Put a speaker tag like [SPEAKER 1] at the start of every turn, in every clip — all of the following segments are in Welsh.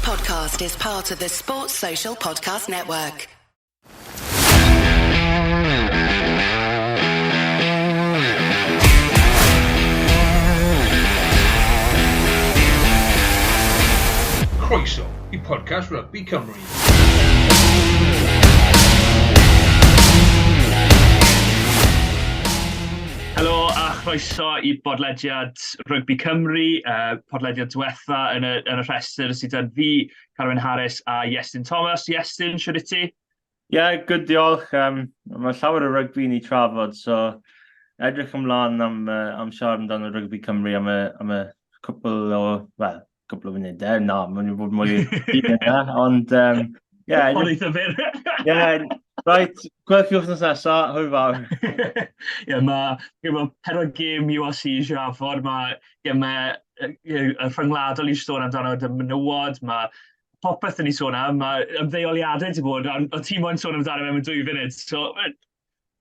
[SPEAKER 1] podcast is part of the Sports Social Podcast Network.
[SPEAKER 2] Croeso i podcast Rugby Cymru.
[SPEAKER 3] Helo a chroeso i bodlediad Rygbi Cymru, podlediad diwetha yn y, yn y rhestr sydd yn fi, Carwyn Harris a Iestyn Thomas. Iestyn, siwr i ti?
[SPEAKER 4] Ie, yeah, good diolch. Mae llawer o rygbi ni trafod, so edrych ymlaen am siarad amdano Rygbi Cymru am y cwpl o, wel, cwpl o funudau, na, mae'n mynd bod mwy yna, ond...
[SPEAKER 3] Yeah, Ond eitha fyr.
[SPEAKER 4] Ie, right, gweld chi wythnos nesaf, hwyl fawr.
[SPEAKER 3] Ie, mae pedwar gêm URC i siarad, mae gemau y rhyngwladol i sôn amdano dy menywod, mae popeth yn ei sôn am, mae ymddeoliadau wedi bod, ond ti moyn sôn amdano fe mewn 2 funud, so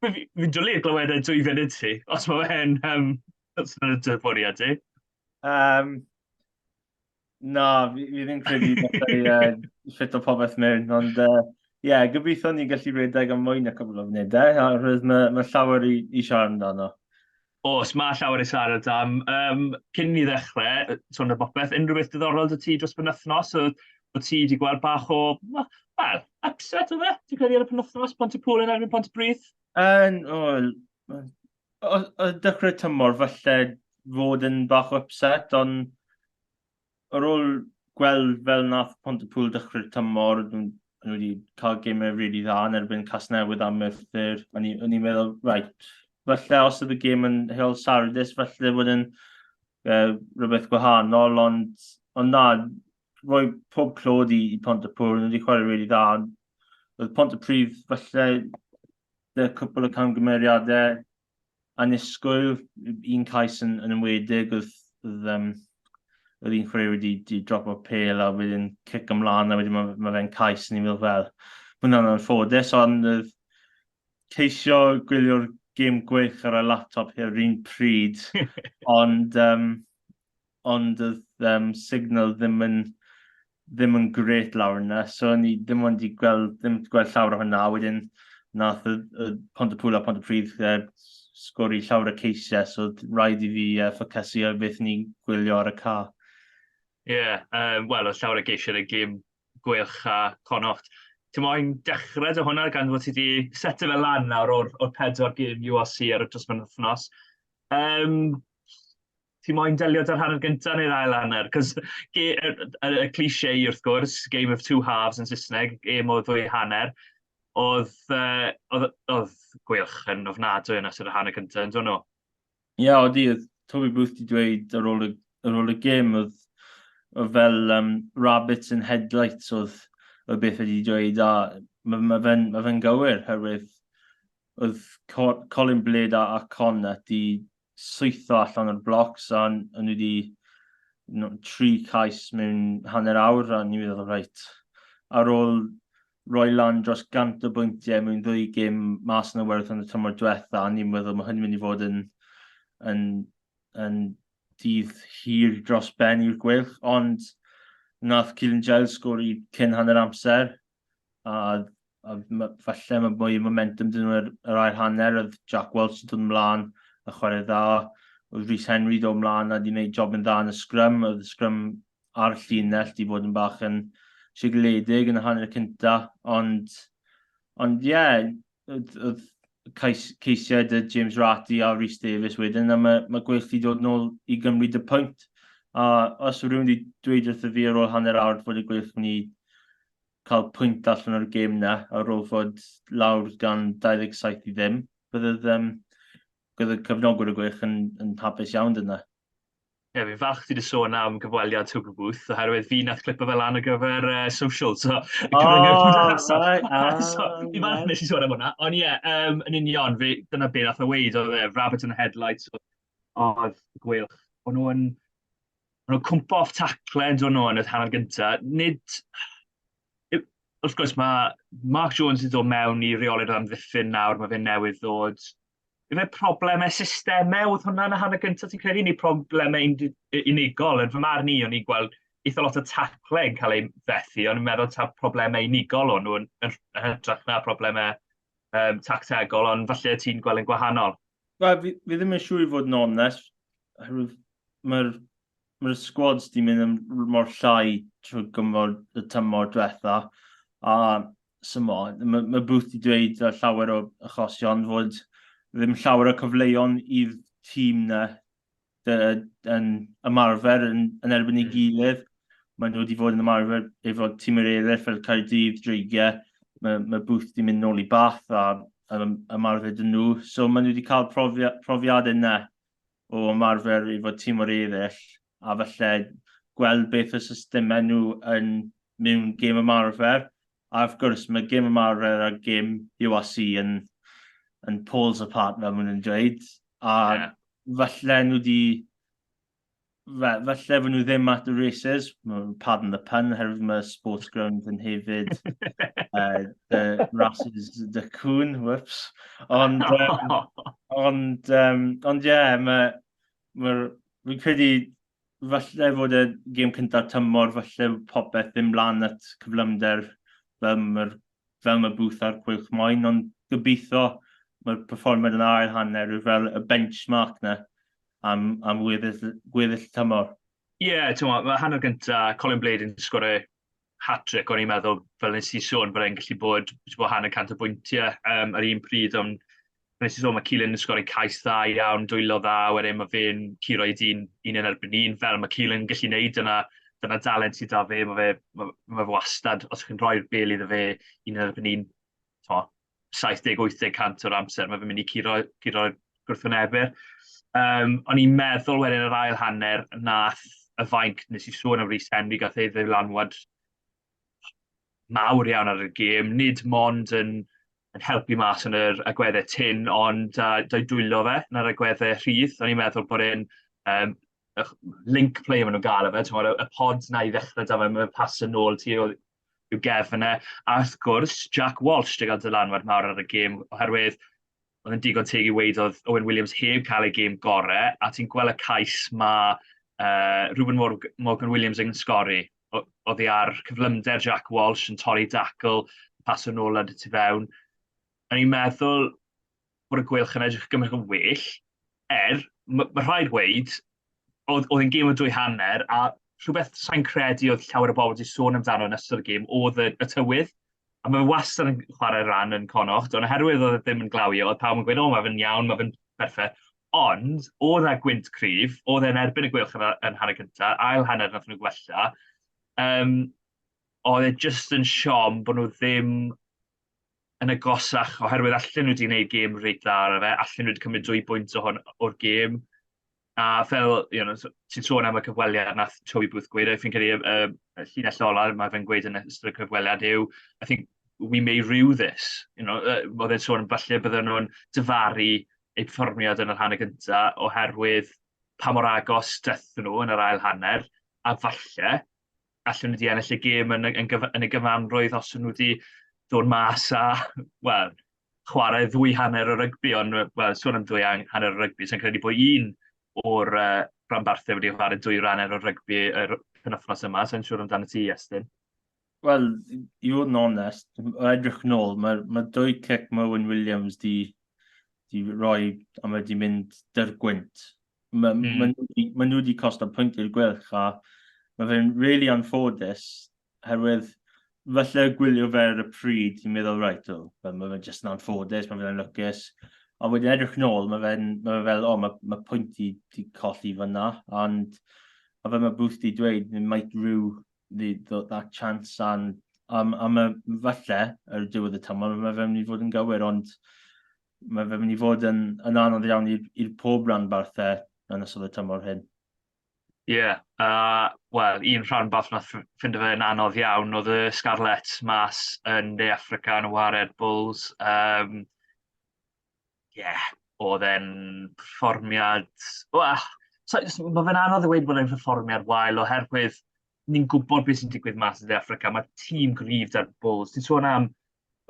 [SPEAKER 3] fi'n dwlu glywed y 2 funud ti, os mae fe'n os mae'n dy bwriad ti.
[SPEAKER 4] Na, fi ddim credu gallai ffit o popeth mewn, ond ie, yeah, gobeithio ni'n gallu redeg am mwy na cwbl o funudau, oherwydd mae llawer i siarad amdano.
[SPEAKER 3] Oes, mae llawer i siarad am. Cyn ni ddechrau, sôn am bopeth, unrhyw beth diddorol 'da ti dros penwythnos? O ti wedi gweld bach o, wel, upset o fe? Ti'n credu ar y penwythnos, Pontypool yn erbyn Pontypridd?
[SPEAKER 4] O, dechrau tymor falle fod yn bach o upset, ond ar ôl gweld fel nath Pontypool dechrau'r tymor, nhw wedi cael gemau really dda yn erbyn Casnewydd a Merthyr. O'n i'n meddwl, right, falle os oedd y gêm yn Heol Sardis, falle fod yn rhywbeth gwahanol, ond na, rhoi pob clod i Pontypool, nhw wedi chwarae really dda. Oedd Pontypridd falle y cwpl o camgymeriadau annisgwyl, un cais yn enwedig, oedd un chwaraewr wedi drop o pêl a wedyn cic ymlaen a wedyn mae fe'n cais, ni'n meddwl fel, hwnna'n anffodus, ond oedd ceisio gwylio'r gêm Gweilch ar y laptop ar un pryd, ond oedd signal ddim yn grêt lawr yna, so ni ddim ond i gweld, ddim gweld llawer o hwnna, wedyn nath y Pontypool a Pontypridd sgori llawer o ceisiau, so rhaid i fi ffocysu ar beth ni'n gwylio ar y car.
[SPEAKER 3] Ie, yeah, wel, oedd llawer o geisiau yn y gêm Gweilch a Connacht. Ti'n moyn dechrau dy hwnna gan fod ti wedi setio fe lan nawr o'r pedwar gêm URC ar y dros penwythnos? Ti moyn delio da'r hanner gyntaf neu'r ail hanner? Cos y cliché wrth gwrs, game of two halves yn Saesneg, game o ddwy hanner, oedd Gweilch yn ofnadwy yn ystod y hanner cyntaf, yn dod nhw?
[SPEAKER 4] Ie, yeah, oedd Toby Booth wedi dweud ar ôl y gêm, oedd fel rabbits in headlights oedd beth wedi dweud, a mae ma fe'n gywir, herwydd oedd Colin Blade a Connacht di swytho allan o'r blocs a o'n nhw wedi no, tri cais mewn hanner awr a ni'n meddwl, reit, ar ôl roi lan dros 100 o bwyntiau mewn ddwy gêm mas yn y werth yn y tymor diwetha, a ni'n meddwl mae hynny'n mynd i fod yn dydd hir dros ben i'r Gweilch, ond nath Keelan Giles sgori cyn hanner amser, a falle mae mwy o momentum dyn nhw yr ail hanner, oedd Jack Welch yn dod ymlaen a chwarae dda, oedd Rhys Henry dod ymlaen a di wneud job yn dda yn y sgrym, oedd y sgrym ar y llinell di bod yn bach yn sigledig yn y hanner cynta, ond ie, yeah, oedd ceisiau dy James Ratti a Rhys Davies wedyn, a mae Gweilch di dod nôl i gymryd y pwynt. A os yw rhywun wedi dweud wrtho fi ar ôl hanner awr fod y Gweilch mynd i cael pwynt allan o'r gêm na, ar ôl fod lawr gan 27-0, bydde cefnogwyr y Gweilch yn hapus iawn dyna.
[SPEAKER 3] Ie, yeah, fi'n falch ti wedi sôn am gyfweliad Toby Booth, oherwydd fi nath clipo fel lan ar gyfer social, so
[SPEAKER 4] Oh, right,
[SPEAKER 3] ah, so, fi'n falch nes i sôn am hwnna. Ond ie, yeah, yn union, fi, dyna be nath o weud, oedd e, rabbit in the headlights, oedd Gweilch. O'n nhw'n cwmpo off tackle yn dod nhw yn y hanner gyntaf. Nid, wrth gwrs, mae Mark Jones wedi dod mewn i reoli'r amddiffyn nawr, mae fe'n newydd ddod. Ife problemau systemau oedd hwnna yn y hanner gyntaf, ti'n credu, neu problemau unigol? Yn fy marn i, o'n i'n gweld eitha lot o tacle yn cael ei fethu, ond i'n meddwl ta problemau unigol o'n nhw yn hytrach na problemau tactegol, ond falle ti'n gweld yn gwahanol.
[SPEAKER 4] Wel, fi ddim yn siŵr i fod yn onest, oherwydd mae'r mae squads di mynd yn mor llai trwy gymor y tymor diwetha, a symo, mae Booth di dweud llawer o achosion fod ddim llawer o cyfleon i'r tîm na yn ymarfer yn erbyn ei gilydd. Maen nhw wedi fod yn ymarfer efo tîm yr eraill fel Caerdydd, Dreigiau. Mae Booth wedi mynd nôl i Bath a ymarfer dyn nhw. So maen nhw wedi cael profiadau yna o ymarfer efo tîm o'r eraill a falle gweld beth y systemau nhw yn mewn gêm ymarfer. A wrth gwrs, mae gêm ymarfer a gêm URC yn poles apart, fel maen nhw'n dweud. A yeah, falle nhw wedi... Falle fod nhw ddim at the races, pardon the pun, herwydd mae sports ground yn hefyd the races the cwn, whoops. Ond, yeah, fi'n credu falle fod y gêm cyntaf tymor, falle popeth ddim lan at cyflymder fel mae Booth a'r Gweilch moyn, ond gobeithio mae'r perfformiad yn ail hanner yw fel y benchmark na am gweddill tymor.
[SPEAKER 3] Ie, yeah, ti'n mae hanner gyntaf, Colin Blade yn sgorio hat-trick, o'n i'n meddwl, fel nes i sôn, bod e'n gallu bod 50 o bwyntiau ar un pryd, ond nes i sôn, mae Keelan yn sgorio cais dda iawn, dwylo dda, wedyn mae fe'n curo i dyn un yn erbyn un, fel mae Keelan yn gallu neud dyna dalent sydd da fe, mae fe wastad, os chi'n rhoi'r bel iddo fe un yn erbyn un, 70-80 cant o'r amser, mae fe'n mynd i curo gwrthwynebwyr. O'n i'n meddwl wedyn yr ail hanner nath y fainc, nes i sôn am Rhys Henry, gath ei ddylanwad mawr iawn ar y gêm, nid mond yn helpu mas yn yr agweddau tyn, ond da'i dwylo fe yn yr agweddau rhydd. O'n i'n meddwl bod e'n link play maen nhw'n gael fe, y pod na i ddechrau da fe, mae'n pas yn ôl ti i'w gefn e. A wrth gwrs, Jack Walsh wedi cael dylanwad mawr ar y gêm, oherwydd oedd yn digon teg i weud oedd Owen Williams heb cael ei gêm gorau, a ti'n gweld y cais mae Reuben Morgan Williams yn sgori. Oedd hi ar cyflymder Jack Walsh yn torri dacl, pas yn ôl ar y tu fewn. O'n i'n meddwl bod y Gweilch yn edrych gymaint yn well, er, mae rhaid weud, oedd yn gêm o dwy hanner, a rhywbeth sa'n credu oedd llawer o bobl wedi sôn amdano yn ystod y gêm, oedd y tywydd. A mae fe wastad yn chwarae rhan yn Connacht, ond oherwydd oedd e ddim yn glawio, oedd pawb yn gweud, "O, mae fe'n iawn, mae fe'n berffaith." Ond, oedd e gwynt cryf, oedd e'n erbyn y Gweilch yn hanner cyntaf, ail hanner nath nhw gwella. Oedd e jyst yn siom bod nhw ddim yn agosach, oherwydd allan nhw wedi gwneud gêm reit dda ar fe, allan nhw wedi cymryd 2 bwynt o hwn, o'r gêm. A fel, ti'n sôn am y cyfweliad nath Toby Booth gweud, fi'n credu y llinell ola mae fe'n gweud yn ystod y cyfweliad yw, "I think we may rue this." Oedd e'n sôn falle bydden nhw'n difaru eu perfformiad yn yr hanner gyntaf oherwydd pa mor agos dethon nhw yn yr ail hanner, a falle allan nhw wedi ennill y gêm yn y gyfanrwydd os nhw wedi dod mas a, wel, chwarae ddwy hanner o rygbi, ond, wel, sôn am ddwy hanner o rygbi, sy'n credu bod un o'r rhanbarthau wedi chwarae dwy hanner o rygbi yr penwythnos yma, sy'n siŵr amdano ti, Estyn?
[SPEAKER 4] Wel, i fod yn onest, o edrych nôl, mae dwy cic mae Owen Williams di roi a mae di mynd dy'r gwynt. Mae ma nhw wedi costo pwynt i'r Gweilch a mae fe'n really anffodus oherwydd falle gwylio fe ar y pryd, ti'n meddwl, right, oh, mae fe'n just yn anffodus, mae fe'n lwcus. Ond wedyn edrych nôl, mae fe fel, oh, mae pwynt i colli fyna. Ond a fel mae Booth di dweud, they might rue that chance and a mae falle ar y diwedd y tymor, mae fe'n mynd i fod yn gywir, ond mae fe'n mynd i fod yn anodd iawn i'r pob rhanbarthau yn ystod y tymor hyn.
[SPEAKER 3] Ie, yeah, wel, un rhanbarth nath ffindo fe'n anodd iawn oedd y Scarlets mas yn De Affrica yn y wared Bulls. Yeah, oedd e'n perfformiad. Wel, so, mae fe'n anodd i weud bod e'n perfformiad wael oherwydd ni'n gwybod beth sy'n digwydd mas yn De Affrica. Mae tîm gryf da'r Bulls. Ti'n sôn am,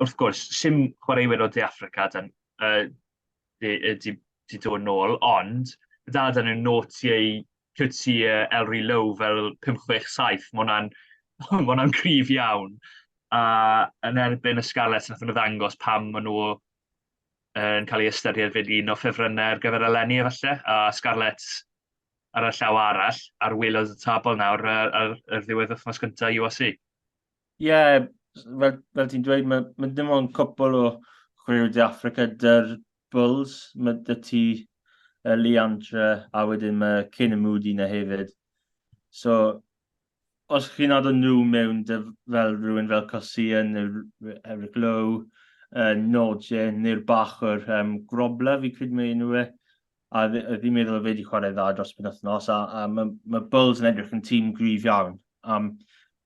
[SPEAKER 3] wrth gwrs, sim chwaraewyr o De Affrica dan, di dod nôl, ond dal dan nhw Nortje. Coetzee, Ellery Lowe fel 5, 6, 7, mae hwnna'n ma hwnna cryf iawn. A yn erbyn y Scarlets, nath nhw ddangos pam maen nhw yn cael ei ystyried fel un o ffefrynnau ar gyfer eleni efallai. A Scarlets ar y llaw arall, ar waelod y tabl nawr ar, ar, ar ddiwedd wythnos gyntaf URC.
[SPEAKER 4] Ie, yeah, fel, fel ti'n dweud, mae, mae dim ond cwpl o chwaraewyr De Affrica dy'r Bulls, mae dy ti uh, Leandre a wedyn mae Canan Moodie na hefyd. So, os chi'n addo nhw mewn dy, fel rhywun fel Cosia neu Eric Lowe, uh, Nodje neu'r bachwr um, Grobler, fi credu mae enw e, a fi'n meddwl fe wedi chwarae dda dros penwythnos, a, a mae, mae Bulls yn edrych yn tîm gryf iawn. Um,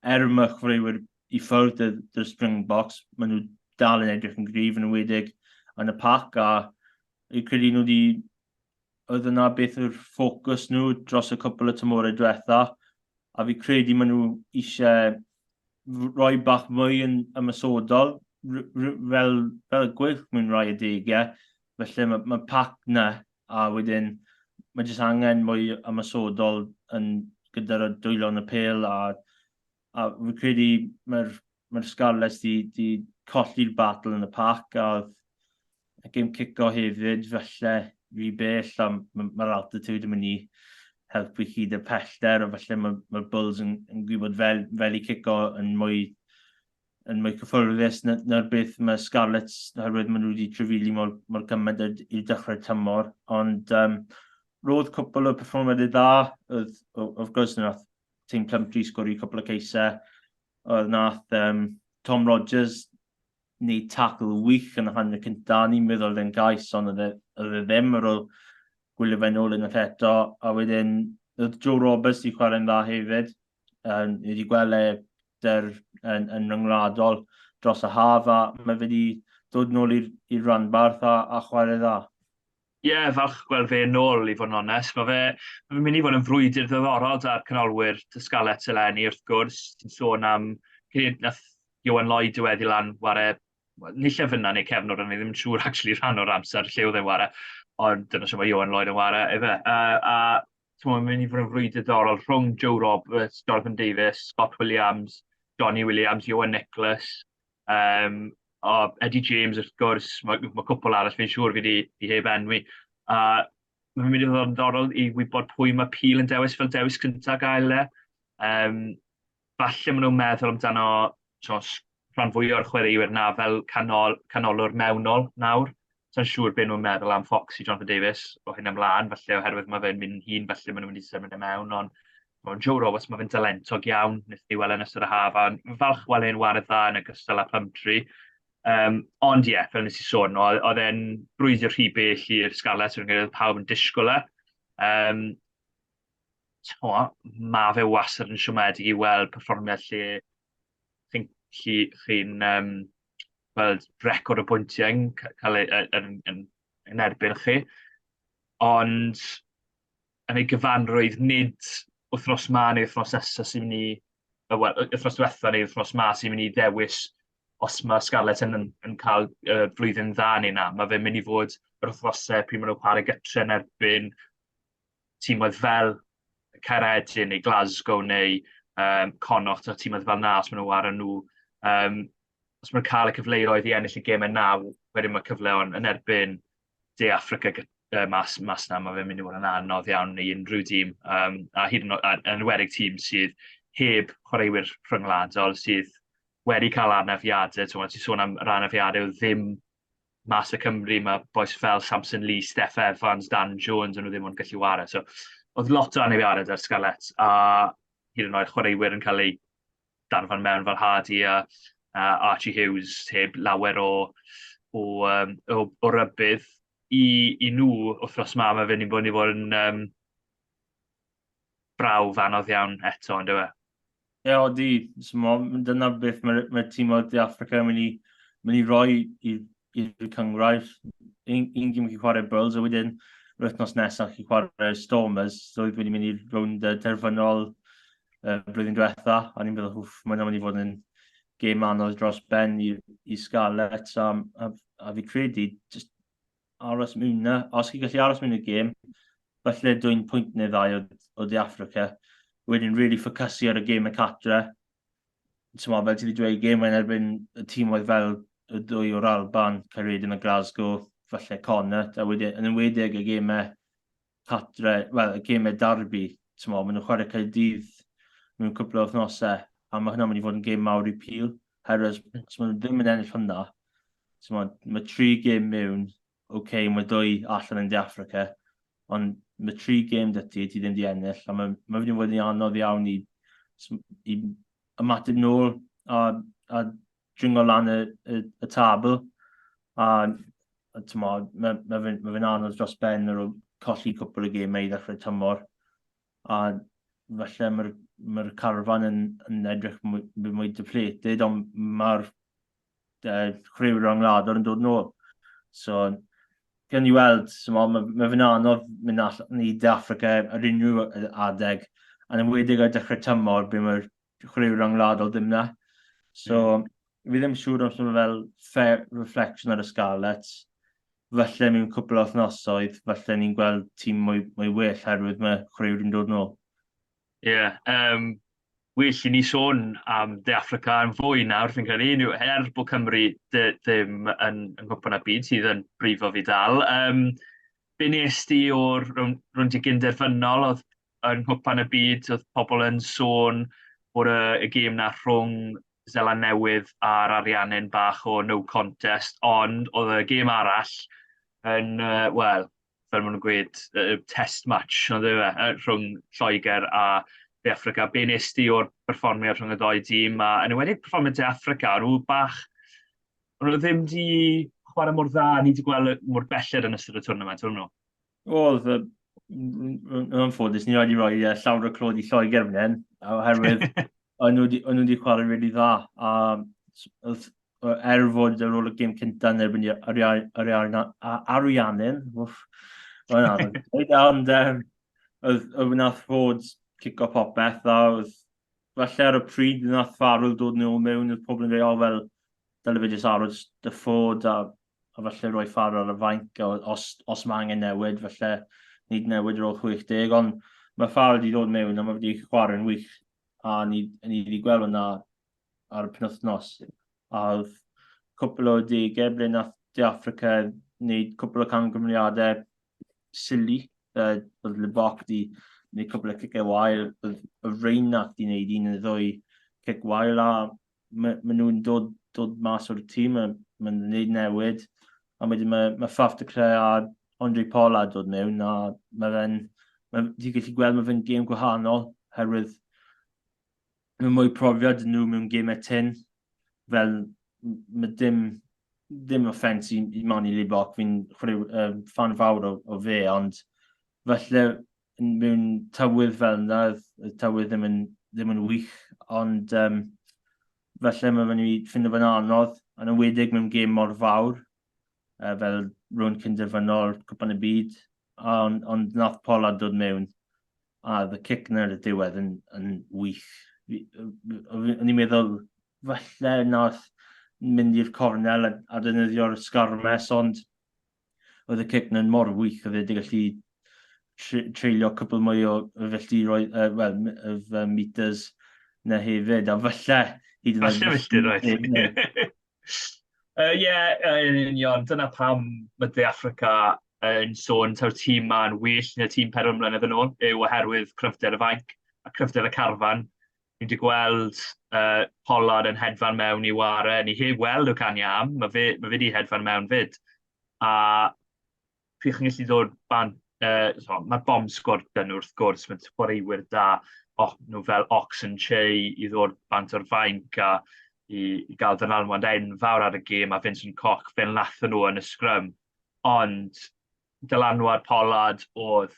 [SPEAKER 4] er mae chwaraewyr i ffwrdd dy'r, dy'r Springboks, maen nhw dal yn edrych yn gryf yn enwedig yn y pac, a fi'n credu nhw wedi, oedd yna beth yw'r ffocws nhw dros y cwpl o tymorau diwetha, a fi credu maen nhw eisiau rhoi bach mwy yn ymosodol, fel, fel y gweilch mewn rhai adegau, felly mae, mae pac na, a wedyn mae jyst angen mwy ymosodol yn gyda'r dwylo yn y pêl, a, a fi credu mae'r mae Scarlets di, di colli'r battle yn y pac, a oedd y gêm cico hefyd, falle rhy bell, a mae'r ma altitude yn mynd i helpu chi dy pellter, a falle mae'r ma Bulls yn, yn gwybod fel, fel i cico yn mwy, yn mwy cyffyrddus na'r na beth mae Scarlets, oherwydd maen nhw wedi trefili mor, mor gymaint i'r dechrau'r tymor. Ond um, roedd cwpl o perfformiadau dda, oedd, of course, nath Team Plumtree sgori cwpl o ceisau, oedd nath um, Tom Rogers wneud tackle wych yn y hanner cyntaf. Ni'n meddwl oedd e'n gais, ond oedd e, oedd e ddim ar ôl gwylio fe nôl unwaith eto. A wedyn, oedd Joe Roberts wedi chwarae'n dda hefyd. Um, ni wedi gweld e der, yn, yn ryngwladol dros y haf, a mae fe wedi dod nôl i'r rhanbarth a, a chwarae dda.
[SPEAKER 3] Ie, yeah, falch gweld fe nôl i fod yn onest. Mae fe, mae fe'n mynd i fod yn frwydr ddiddorol da'r canolwyr dy Scarlets eleni wrth gwrs. Ti'n sôn am, nath Ioan Lloyd diweddu lan ware, well, neu lle fyna neu cefnwr, o'n i ddim yn siŵr actually rhan o'r amser lle oedd e'n ware, ond dyna sy'n mae Ioan Lloyd yn ware, efe. Uh, a ti'n mynd i fod yn frwydr ddiddorol rhwng Joe Roberts, Jonathan Davies, Scott Williams, Johnny Williams, Ioan Nicholas, um, o Eddie James wrth gwrs, mae, mae cwpl arall fi'n siŵr fi wedi fi heb enwi. A mae'n mynd i fod yn ddiddorol i wybod pwy mae Peel yn dewis fel dewis cyntaf gael e. Um, falle maen nhw'n meddwl amdano tos, rhan fwy o'r chwaraewyr na fel canol, canolwr mewnol nawr. Sa'n siŵr beth nhw'n meddwl am Foxy Jonathan Davies o hyn ymlaen, falle oherwydd mae fe'n mynd yn hŷn, falle maen nhw'n mynd i symud e mewn, ond Mae Joe Roberts, mae fe'n dalentog iawn, nes ni weld yn ystod y haf, a falch weld e'n wared dda yn ogystal â Plumtree. Um, ond ie, yeah, fel nes i sôn, oedd e'n brwydro rhy bell i'r Scarlets, oedd pawb yn disgwyl e. Um, mae fe wastad yn siomedig i weld perfformiad lle chi'n chi, chi um, gweld record o bwyntiau yn cael ei, yn, yn, yn erbyn chi. Ond yn ei gyfanrwydd, nid wythnos ma neu wythnos nesaf sy'n mynd i, wel, wythnos diwetha neu wythnos ma sy'n mynd i ddewis os mae Scarlett yn, yn, yn cael uh, blwyddyn dda neu na. Mae fe'n mynd i fod yr wythnosau pryd maen nhw'n chwarae gytre yn erbyn tîmoedd fel Caeredin neu Glasgow neu um, Connacht o tîmoedd fel na, os maen nhw'n wario nhw. Um, os maen nhw'n cael y cyfleoedd i ennill y gemau na, wedyn mae cyfleon yn erbyn De Affrica uh, mas, mas na, mae fe'n mynd i fod yn anodd iawn i unrhyw dîm, um, a hyd yn oed, yn enwedig tîm sydd heb chwaraewyr rhyngwladol, sydd wedi cael anafiadau, ti'n sôn am yr anafiadau ddim mas y Cymru, mae bois fel Samson Lee, Steff Evans, Dan Jones, yn nhw ddim ond gallu ware. So, oedd lot o anafiadau ar Scarlets, a hyd yn oed chwaraewyr yn cael eu darfan mewn fel Hardy a, a Archie Hughes heb lawer o, o, um, o, o rybudd i, i nhw wythnos ma, mae fe'n bod i fod yn um, brawf anodd iawn eto, on'd yw e?
[SPEAKER 4] Ie, odi. So, dyna beth mae'r mae tîm o De Affrica yn mynd i, mynd i roi i'r cynghrair. Un, un gêm chi chwarae Bulls, a wedyn yr wythnos nesaf chi chwarae Stormers, so oedd wedi mynd i'r rownd terfynol uh, blwyddyn diwetha, a ni'n meddwl, wff, mae'n mynd i fod yn gêm anodd dros ben i, i Scarlets, a, a, a fi credu, just aros mewn na. Os chi'n gallu aros mewn y gêm, falle dwy'n pwynt neu ddau o, o De Africa, wedyn really ffocysu ar y gêm y catre. Tyma, fel ti wedi dweud, gêm yn erbyn y tîm oedd fel y ddwy o'r Alban, Caeredin a Glasgow, falle Connacht, a wedyn, yn enwedig y gemau catre, wel, y gemau derby, ti'n maen nhw'n chwarae Caerdydd mewn cwpl o wythnosau, a mae hwnna'n mynd i fod yn gêm mawr i Peel, herwydd os maen nhw ddim yn ennill hwnna, ti'n mae tri gêm mewn, oce, okay, mae dwy allan yn De Africa, ond mae tri gêm dy ti, ti ddim di ennill, a mae, mae wedi bod yn anodd iawn i, i ymateb nôl a, a dringo lan y, y, y tabl, a, a t'mod, mae, mae fe'n ma fe anodd dros ben ar ôl colli cwpl o gemau i ddechrau tymor, a falle mae'r mae carfan yn, yn edrych mwy, mwy depleted, ond mae'r chwaraewyr rhyngwladol yn dod nôl. So, gan ni weld, so, mae, mae fe'n anodd mynd allan i De Africa ar unrhyw adeg, a'n enwedig ar dechrau tymor, ble mae'r chwaraewyr rhyngwladol ddim na. So, mm. fi ddim siŵr os mae fel fair reflection ar y Scarlets. Falle mewn cwpl o wythnosoedd, falle ni'n gweld tîm mwy, mwy well herwydd mae chwaraewyr yn dod nôl.
[SPEAKER 3] Ie, yeah, um, well i ni sôn am De Africa yn fwy nawr, fi'n credu, er bod Cymru ddim yn, yng Nghwpan y Byd sydd yn brifo fi dal. Um, be nes di o'r rownd i gynderfynol oedd yn Nghwpan y Byd, oedd pobl yn sôn bod y, y gêm na rhwng Zeland Newydd a'r Ariannin bach o no contest, ond oedd y gêm arall yn, uh, wel, fel maen nhw'n gweud, uh, test match, ond e, rhwng Lloegr a De Africa. Be nes di o'r perfformiad rhwng y ddoi dîm, a yn enwedig perfformiad De Africa, nhw bach, o'n nhw ddim di chwarae mor dda, ni wedi gweld mor belled yn ystod y tournament, o'n nhw?
[SPEAKER 4] Oedd, yn anffodus, ni rhaid i roi llawer o clod i Lloegr fan hyn, oherwydd o'n nhw wedi chwarae really dda, a oedd, er fod ar ôl y gêm cyntaf yn erbyn Ariannin, wff, mae'n anodd, ond um, oedd, oedd nath fod cico popeth, a oedd, falle ar y pryd nath Farrell dod nôl mewn, oedd pobl yn dweud, o fel, dyle fe jyst aros dy ffod a a falle rhoi Farrell ar y fainc, os, os mae angen newid, falle nid newid ar ôl 60, ond mae Farrell wedi dod mewn a mae wedi chwarae'n wych, a ni, ni wedi gweld hwnna ar y penwythnos. A oedd cwpl o degau ble nath De Africa wneud cwpl o camgymeriadau silly. Uh, oedd Libbok wedi gwneud cwpl o cicau wael, oedd y Reinach wedi gwneud un neu ddwy cic wael, a maen ma nhw'n dod, dod mas o'r tîm, maen ma nhw'n gwneud newid, a wedyn mae, mae Faf de Klerk a Andre Pollard dod mewn, a mae fe'n, mae, ti'n gallu gweld mae fe'n gêm gwahanol, herwydd mae mwy profiad nhw mewn gemau tyn, fel mae dim, dim offens i, i Mani Libbok, fi'n uh, fan fawr o, o fe, ond falle mewn tywydd fel yna, y tywydd ddim yn, ddim yn wych, ond um, falle mae fe'n i ffindo fe'n anodd, yn enwedig mewn gêm mor fawr, uh, fel rownd cynderfynol Cwpan y Byd, ond, ond nath Pollard dod mewn, a y cic na ar y diwedd yn, yn wych. O'n i'n meddwl, falle nath mynd i'r cornel a, a defnyddio'r sgarmes, ond oedd y cic na'n mor wych, oedd e wedi gallu treulio cwpl mwy o filltiroedd, uh, well, of uh, meters na hefyd, a falle
[SPEAKER 3] hyd yn oed... Falle filltiroedd. Ie, yeah, yn union, dyna pam mae De Africa yn sôn taw'r tîm ma'n well na tîm 4 mlynedd yn ôl, yw oherwydd cryfder y fainc a cryfder y carfan. Ni wedi gweld uh, Pollard yn hedfan mewn i ware, ni heb weld o Canya am, mae fe, mae fe wedi hedfan mewn fyd. A pryd chi'n gallu dod ban, uh, so, mae'r bomb squad dyn nhw wrth gwrs, mae chwaraewyr da, oh, nhw fel Ox and Che i ddod bant o'r fainc a i, i gael dylanwad enfawr ar y gêm a Vincent Koch fel nathon nhw yn y scrum. Ond dylanwad Pollard oedd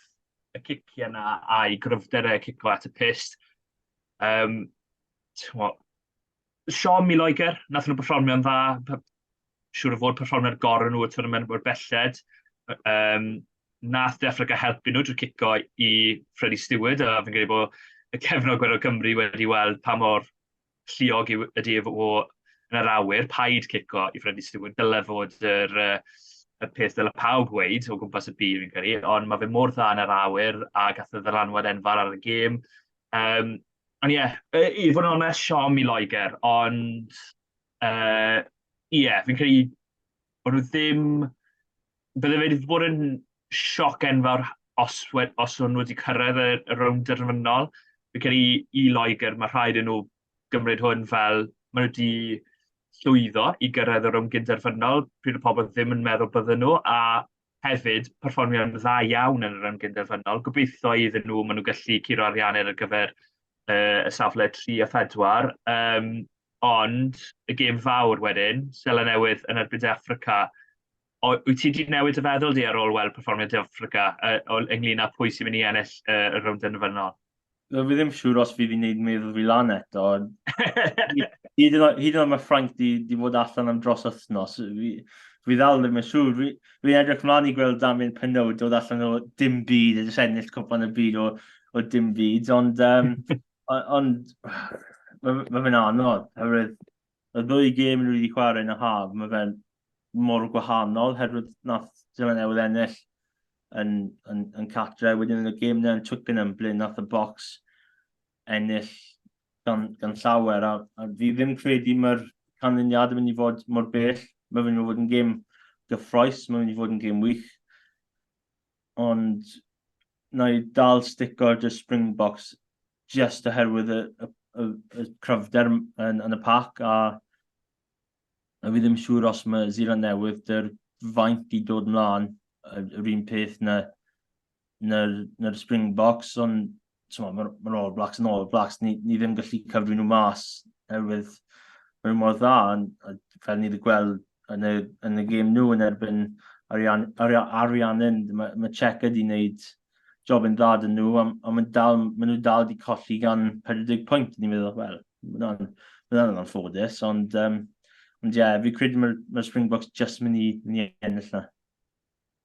[SPEAKER 3] y ciciau yna a'i gryfder e cico at y pyst. Um, siom i Loegr, nath nhw perfformio'n dda, siŵr o fod perfformiad gorau nhw y tournament mor belled. Um, nath De Africa helpu nhw drwy cico i Freddie Steward, a fi'n credu bod y cefnogwyr o Gymru wedi weld pa mor lliog ydy efo yn yr awyr, paid cico i Freddie Steward, dyle fod yr, uh, y peth dyle pawb weud o gwmpas y byd fi'n credu, ond mae fe mor dda yn yr awyr a gath e ddylanwad enfawr ar y gêm. Ond ie, yeah, i fod yn onest, siom i Loegr, ond ie, yeah, fi'n credu bod nhw ddim... Bydde fe wedi bod yn sioc enfawr os o'n nhw wedi cyrraedd y rownd derfynol. Fi'n credu i Loegr, mae rhaid i nhw gymryd hwn fel maen nhw wedi llwyddo i gyrraedd y rownd gynderfynol, pryd o pobl ddim yn meddwl bydden nhw, a hefyd perfformio'n dda iawn yn y rownd gynderfynol. Gobeithio iddyn nhw, maen nhw'n gallu curo Ariannin ar gyfer y safle 3 a 4. Ond y gêm fawr wedyn, Seland Newydd yn erbyn De Affrica, wyt ti wedi newid y feddwl di ar ôl weld perfformiad De Affrica ynglyn â pwy sy'n mynd i ennill y rownd derfynol?
[SPEAKER 4] No, fi ddim siŵr os fi wedi gwneud meddwl fi lan eto. Hyd yn oed mae Ffrainc di fod allan am dros wythnos. Fi ddal ddim yn siŵr. Fi'n edrych mlaen i gweld Damien Penaud dod allan o dim byd a jyst ennill cwpan y byd o dim byd. Ond, ond mae fe'n anodd. Herwydd y ddwy gêm nhw wedi chwarae yn y haf, mae fe'n mor gwahanol, herwydd nath Seland Newydd ennill yn catre. Wedyn yn y gêm yna yn Twickenham, ble nath y Boks ennill gan llawer. A fi ddim credu mae'r canlyniad yn mynd i fod mor bell. Mae'n mynd i fod yn gêm gyffroes, mae'n mynd i fod yn gêm wych. Ond na i dal stico ar just Springboks just oherwydd y cryfder yn y pac a fi ddim siŵr os mae Seland Newydd dy'r faint i dod mlaen yr un peth na'r Springboks, ond mae'r ma All Blacks yn All Blacks, ni ddim gallu cyfri nhw mas oherwydd maen nhw mor dda, a fel ni wedi gweld yn y gêm nhw yn erbyn Ariannin, mae Cheika wedi wneud job yn dda dyn nhw, a mae nhw dal wedi colli gan 40 pwynt. Ni'n meddwl, wel, mae hwnna'n anffodus, ond ie, yeah, fi credu mae'r Springboks just mynd i ennill na.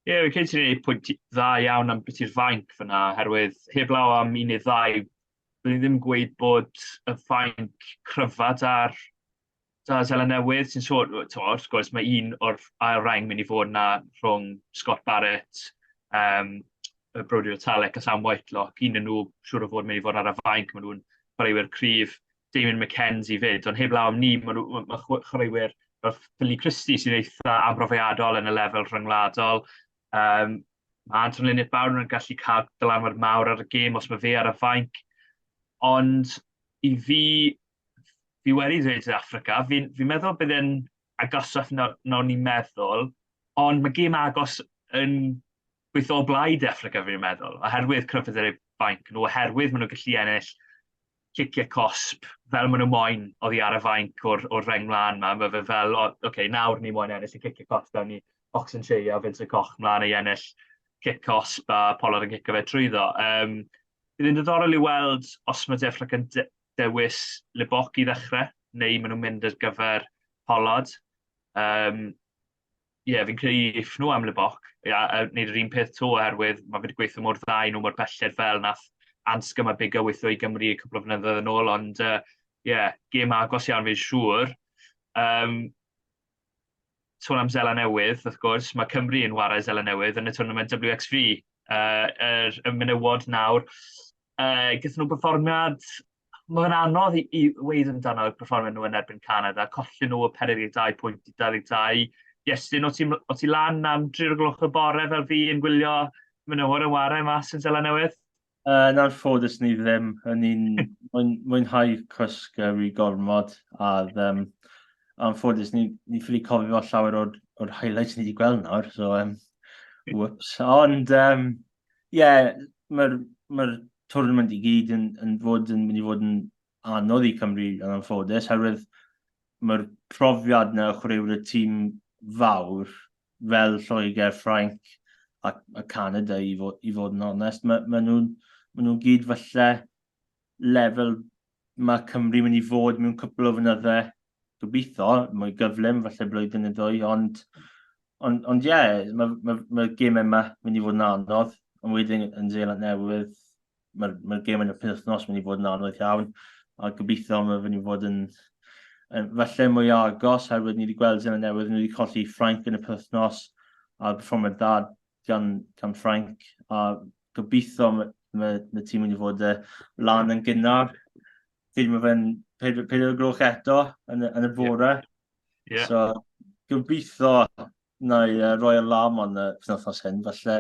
[SPEAKER 3] Ie, yeah, fi credu ti'n gwneud pwynt dda iawn am beth i'r fainc fyna, oherwydd heblaw am un neu ddau, byddwn i ddim gweud bod y fainc cryfa da Seland Newydd, sy'n sôn, wrth gwrs, mae un o'r ail reng mynd i fod yna rhwng Scott Barrett, Brodie Retallick a Sam Whitelock. Un o'n nhw siŵr o fod mynd i fod ar y fainc, maen nhw'n chwaraewyr cryf, Damien McKenzie fyd, ond heblaw am ni, mae chwaraewyr fel Finlay Christie sy'n eitha ambrofiadol yn y lefel rhyngwladol. Mae Anton Lienert-Brown yn gallu cael dylanwad mawr ar y gêm os mae fe ar y fainc. Ond i fi, fi wedi dweud i Affrica, fi'n fi meddwl bydd e'n agosach na o'n i'n meddwl, ond mae gêm agos yn gweithio o blaid Affrica fi'n meddwl, oherwydd cryfder eu fainc nhw, oherwydd maen nhw'n gallu ennill ciciau cosb fel maen nhw moyn oddi ar y fainc o'r reng mlaen ma. Mae fe fel, oce, okay, nawr ni moyn ennill y ciciau cosb, gawn ni Ox Nché a Vincent Koch mlaen i ennill cic cosb a Pollard yn cicio fe trwyddo. Bydd yn diddorol i weld os mae De Affrica yn dewis Libbok i ddechrau, neu maen nhw'n mynd ar gyfer Pollard. Ie, fi'n credu if nhw am Libbok, ia, a wneud yr un peth to, oherwydd mae fe wedi gweithio mor dda i nhw mor belled fel nath Anscombe a Biggar weithio i Gymru cwpl o flynyddoedd yn ôl, ond ie, yeah, gêm agos iawn fi'n siŵr. Sôn am Seland Newydd, wrth gwrs, mae Cymru yn warae Seland Newydd yn y tournament WXV, y menywod nawr. Gaethon nhw perfformiad, mae'n anodd i weud amdano y perfformiad nhw yn erbyn Canada, colli nhw o 42 pwynt i 22. Iestyn, o ti lan am 3 o'r gloch y bore fel fi yn gwylio menywod yn warae mas yn Seland Newydd?
[SPEAKER 4] Yn anffodus ni ddim. O'n i'n mwynhau cwsg rhy gormod a anffodus ni ffili cofio llawer o'r highlights ni wedi gweld nawr, so whoops. Ond ie, mae'r ma tournament i gyd yn mynd i fod yn anodd i Cymru yn anffodus, herwydd mae'r profiad na o chwaraewyr y tîm fawr fel Lloegr, Ffrainc a Canada i fod yn onest. Mae nhw gyd falle lefel mae Cymru mynd i fod mewn cwpl o fynydde, gobeithio, mwy gyflym, falle blwyddyn neu ddwy, ond ie, yeah, mae gêm yma mynd i fod yn anodd, ond wedyn yn Seland Newydd, mae'r gêm yn y penwythnos mynd i fod yn anodd iawn, a gobeithio mae mynd i fod yn falle mwy agos, herwydd ni wedi gweld Seland Newydd, ni wedi colli Ffrainc yn y penwythnos. A perfformiad dda gan, gan Ffrainc. A gobeithio mae ma, ma tîm mynd i fod lan yn gynnar. Credu mae fe'n 4 gloch eto yn, yn y bore. Yeah. So, gobeithio na i roi alarm on y penwythnos hyn, falle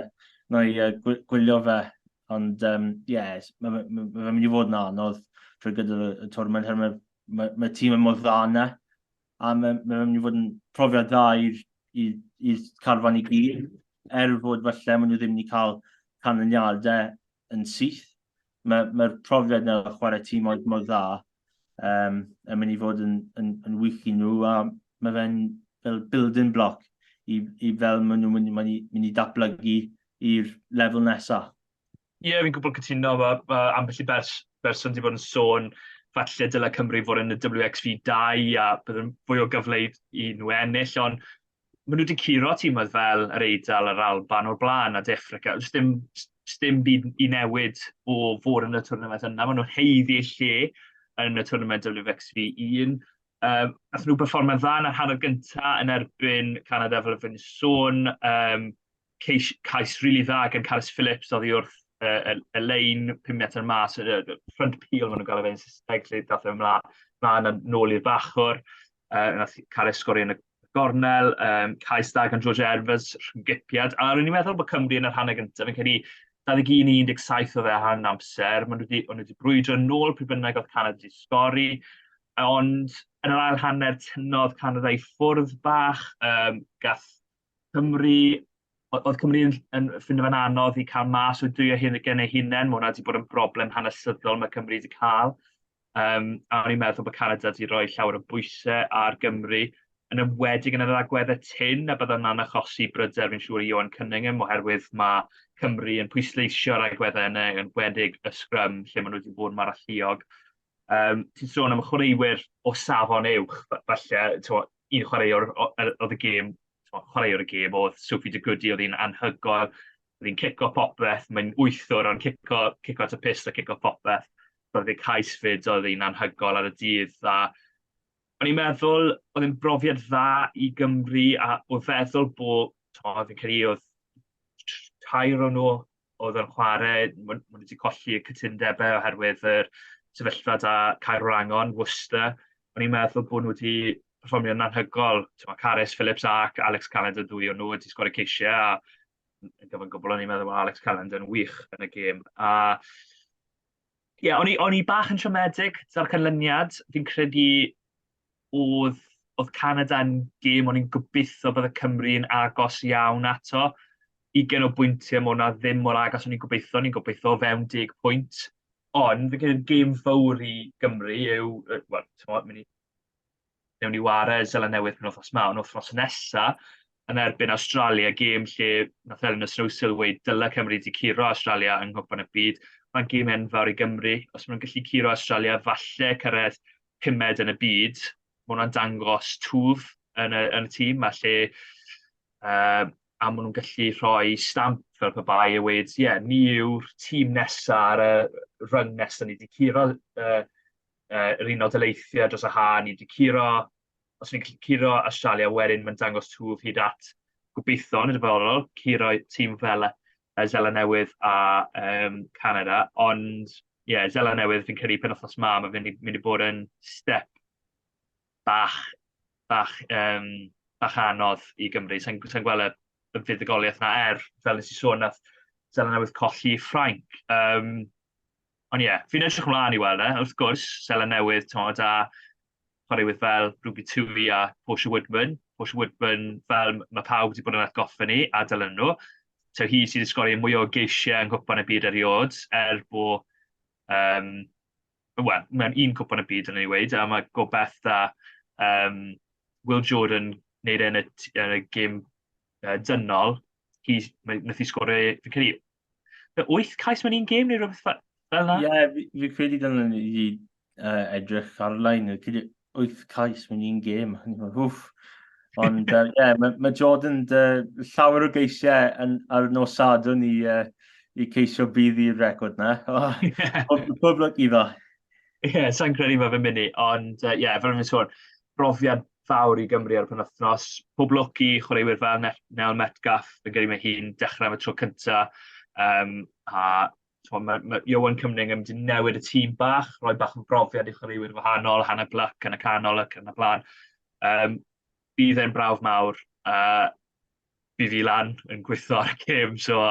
[SPEAKER 4] na i gwylio fe. Ond, um, yeah, mae ma, ma, ma fe'n mynd i fod yn anodd trwy gydol y, y tournament, herwydd mae ma, ma tîm yn mor dda yna. A mae ma fe'n mynd i fod yn profiad dda i'r carfan i gyd, er fod falle maen nhw ddim wedi cael canlyniadau yn syth. Mae'r ma profiad yna o chwarae tîm oedd mor dda um, yn mynd i fod yn, yn, yn wych i nhw a mae fe'n fel building block i, i fel maen nhw'n mynd, mynd, mynd i datblygu i'r lefel nesaf.
[SPEAKER 3] Ie, yeah, fi'n gwbl cytuno. Mae, ma ambell i bers, berson wedi bod yn sôn falle dylai Cymru fod yn y WXV 2 a bydd yn fwy o gyfle i, i nhw ennill, ond maen nhw wedi curo tîmoedd fel yr Eidal, yr Alban o'r blaen a De Affrica. Does dim, does dim byd i newid o fod yn y twrnament yna. Maen nhw'n haeddu lle yn y twrnament WXV 1. Um, nath nhw berfformio'n dda yn yr hanner gyntaf yn erbyn Canada fel y fi'n sôn. Um, ceis, cais rili really dda gan Carys Phillips oddi wrth y, y, y lein 5 metr mas, y, y front peel maen nhw'n gael ei fe'n Saesneg, lle dath e ymlaen, mlaen yn nôl i'r bachwr. Nath Carys sgorio yn y gornel, um, cais dda gan George Evans, rhwng-gipiad. A ro'n i'n meddwl bod Cymru yn yr hanner gyntaf, fi'n credu 21-17 oedd e hanner amser, maen nhw wedi, o'n nhw wedi brwydro nôl pryd bynnag oedd Canada wedi sgori, ond yn yr ail hanner tynnodd Canada i ffwrdd bach, um, gath Cymru, oedd Cymru yn, yn ffindo fe'n anodd i cael mas o dwy o hyn gen eu hunain, mae hwnna wedi bod yn broblem hanesyddol mae Cymru wedi cael. Um, a o'n i'n meddwl bod Canada wedi rhoi llawer o bwysau ar Gymru, yn enwedig yn yr agweddau tyn, a bydd yna'n achosi bryder fi'n siŵr i Ioan Cunningham, oherwydd mae Cymru yn pwysleisio'r agweddau yna, yn enwedig y sgrym, lle maen nhw wedi bod mor alluog. Um, ti'n sôn am chwaraewyr o safon uwch, falle, t'mo, un chwaraewr oedd y gêm, chwaraewr y gêm oedd Sophie de Goody, oedd hi'n anhygoel, oedd hi'n cico popeth, mae'n wythwr ond cico, cico at y pist a cico popeth. Roedd ei cais fyd, oedd hi'n anhygoel ar y dydd, a o'n i'n meddwl oedd e'n brofiad dda i Gymru a o feddwl bod, t'mo, fi'n credu oedd tair o nhw oedd yn chwarae, maen nhw wedi colli y cytundebau oherwydd yr sefyllfa da Caerwrangon, Worcester. O'n i'n meddwl bod nhw wedi perfformio'n anhygoel. T'mo, Carys Phillips ac Alex Callender, dwy o'n nhw wedi sgorio ceisiau a yn gyfan gwbl o'n i'n meddwl bod Alex Callender yn wych yn y gêm. A ie, yeah, o'n i bach yn siomedig gyda'r canlyniad. Fi'n credu oedd, oedd Canada yn gêm o'n i'n gobeithio bydd y Cymru yn agos iawn ato. 20 o bwyntiau, mae hwnna ddim mor agos o'n i'n gobeithio, o'n i'n gobeithio o fewn 10 pwynt. Ond fi'n credu'r gêm fawr i Gymru yw, wel, ti'n mynd i, newn ni ware Seland Newydd penwythnos 'ma, ond wythnos nesa yn erbyn Awstralia, gêm lle nath Elinor Snowsill weud dyle Cymru 'di curo Awstralia yng Nghwpan y Byd. Mae'n gêm enfawr i Gymru. Os maen nhw'n gallu curo Awstralia, falle cyrraedd pumed yn y byd, mae hwnna'n dangos twf yn y, yn y tîm, a lle uh, a maen nhw'n gallu rhoi stamp fel pe bai a weud, ie, yeah, ni yw'r tîm nesaf ar y rung nesaf, ni wedi curo uh, yr Unol Daleithiau dros y ha, ni wedi curo, os ni'n gallu curo Australia wedyn mae'n dangos twf hyd at gobeithio yn y dyfodol, curo tîm fel Seland Newydd a um, Canada, ond ie, yeah, Seland Newydd fi'n credu penwythnos ma, mae fe'n mynd i bod yn step bach, bach, um, bach anodd i Gymru. Sa'n sa gweld y, y fuddugoliaeth na er, fel nes i sôn, nath Seland Newydd colli Ffrainc. Um, ond ie, yeah, fi'n edrych ymlaen i weld e, wrth gwrs, Seland Newydd, t'mod, a chwaraewyr fel Ruby Tui a Portia Woodman. Portia Woodman, fel mae pawb wedi bod yn atgoffa ni, a dylen nhw. So hi sydd wedi sgorio mwy o geisiau yng Nghwpan y Byd erioed, er bod, um, wel, mewn un Cwpan y Byd yn ei weud, a mae gobeith da um, Will Jordan wneud e yn y, yn y gêm uh, dynol. Hi, mae, nath hi sgorio, fi'n credu, wyth cais mewn un gêm neu rhywbeth fel
[SPEAKER 4] 'na? Ie, yeah, fi, fi credu dyna ni wedi uh, edrych ar-lein, fi credu wyth cais mewn un gêm. Wff. Ond ie, uh, yeah, mae ma Jordan uh, llawer o geisiau yn, ar nos Sadwrn i, uh, i ceisio bydd i'r record na. Oh, yeah. Pob lwc iddo.
[SPEAKER 3] Ie, yeah, sa'n credu mae fe'n mynd i, ond ie, uh, yeah, fel o'n i'n sôn, brofiad fawr i Gymru ar y penwythnos. Pob lwc i chwaraewyr fel Nel Metcalf, yn gyda mae hi'n dechrau am y tro cyntaf. A mae, mae Ioan Cymning yn mynd i newid y tîm bach, rhoi bach o brofiad i chwaraewyr wahanol, Hannah Bluck yn y canol ac yn y blaen. Bydd e'n brawf mawr. Bydd fi lan yn gweithio ar y gêm, so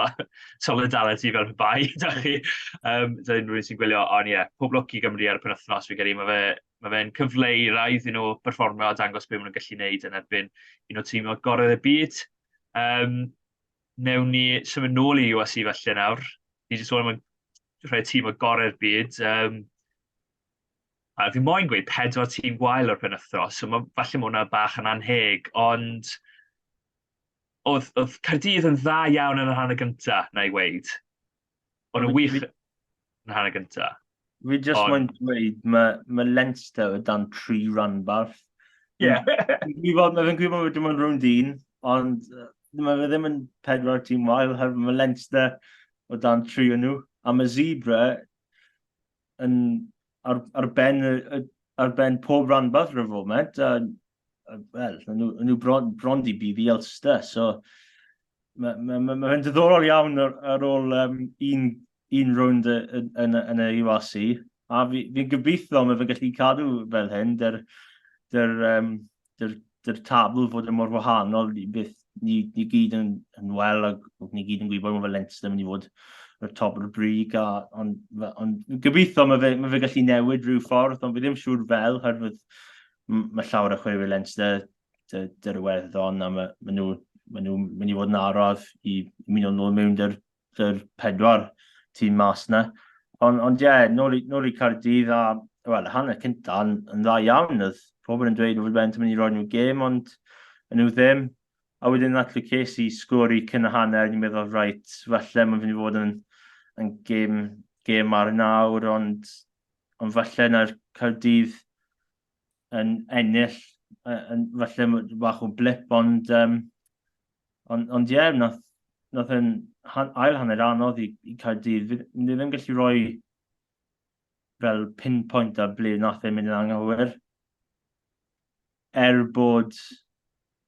[SPEAKER 3] solidarity fel pe bai, da chi. Da unrhyw un sy'n gwylio, ond ie, yeah, pob lwc i Gymru ar y penwythnos, fi'n credu, mae fe, mae fe'n cyfle i rai iddyn nhw perfformio a dangos beth maen nhw'n gallu gwneud yn erbyn un o tîm gorau y byd. Newn ni symud nôl i URC felly nawr. Ni wedi sôn am rhai tîm o gorau'r byd. A fi moyn gweud pedwar tîm gwael o'r penwythnos, so ma, falle mae hwnna bach yn anheg, ond oedd, oedd Caerdydd yn dda iawn yn y rhan y gyntaf, na i weid. O'n nhw'n wych yn y rhan y gyntaf.
[SPEAKER 4] Fi just on... moyn dweud, mae, mae Leinster o dan tri ranbarth.
[SPEAKER 3] Ie. Yeah.
[SPEAKER 4] Gwybod, mae fe'n gwybod bod dim ond rownd un, ond mae fe ddim yn pedwar tîm wael, herwydd mae Leinster o dan tri o nhw. A mae Zebra yn ar, ar, ben, ar ben pob ranbarth ar y foment, a, a wel, nhw, nhw bron, bron di bydd i Ulster, so mae'n ma, ma, ma, ma diddorol iawn ar, ar ôl um, un, un rownd yn, yn, yn y URC, a fi'n fi gobeithio mae fe'n gallu cadw fel hyn, dy'r dyr, um, dyr, dyr tabl fod yn mor wahanol i beth ni, ni gyd yn, yn wel ac ni gyd yn gwybod mae fe Leinster yn mynd i fod yr top o'r brig a ond, ond gobeithio mae fe, mae fe gallu newid rhyw ffordd ond fi ddim siŵr fel herwydd mae llawer o chwaraewyr Leinster dy'r Iwerddon a mae, mae nhw mae nhw'n mynd i fod yn araf i mynd o'n ôl mewn dy'r dy'r pedwar tîm mas na. Ond, ond ie, yeah, nôl, i, nôl i Caerdydd a, wel, hanner cynta yn, yn dda iawn. Oedd pobl yn dweud oedd Benton mynd i roi nhw gêm, ond yn nhw ddim. A wedyn nath Lucchesi sgori cyn y hanner, ni'n meddwl, reit, falle mae'n mynd i fod yn, yn gêm, gêm ar nawr, ond, ond falle na'r Caerdydd yn ennill, yn, falle bach o blip, ond, um, ond, ond ie, yeah, nath, nath yn han, ail hanner anodd i, i Caerdydd. Fi, fi ddim gallu rhoi fel pinpoint ar ble nath e mynd yn anghywir. Er bod,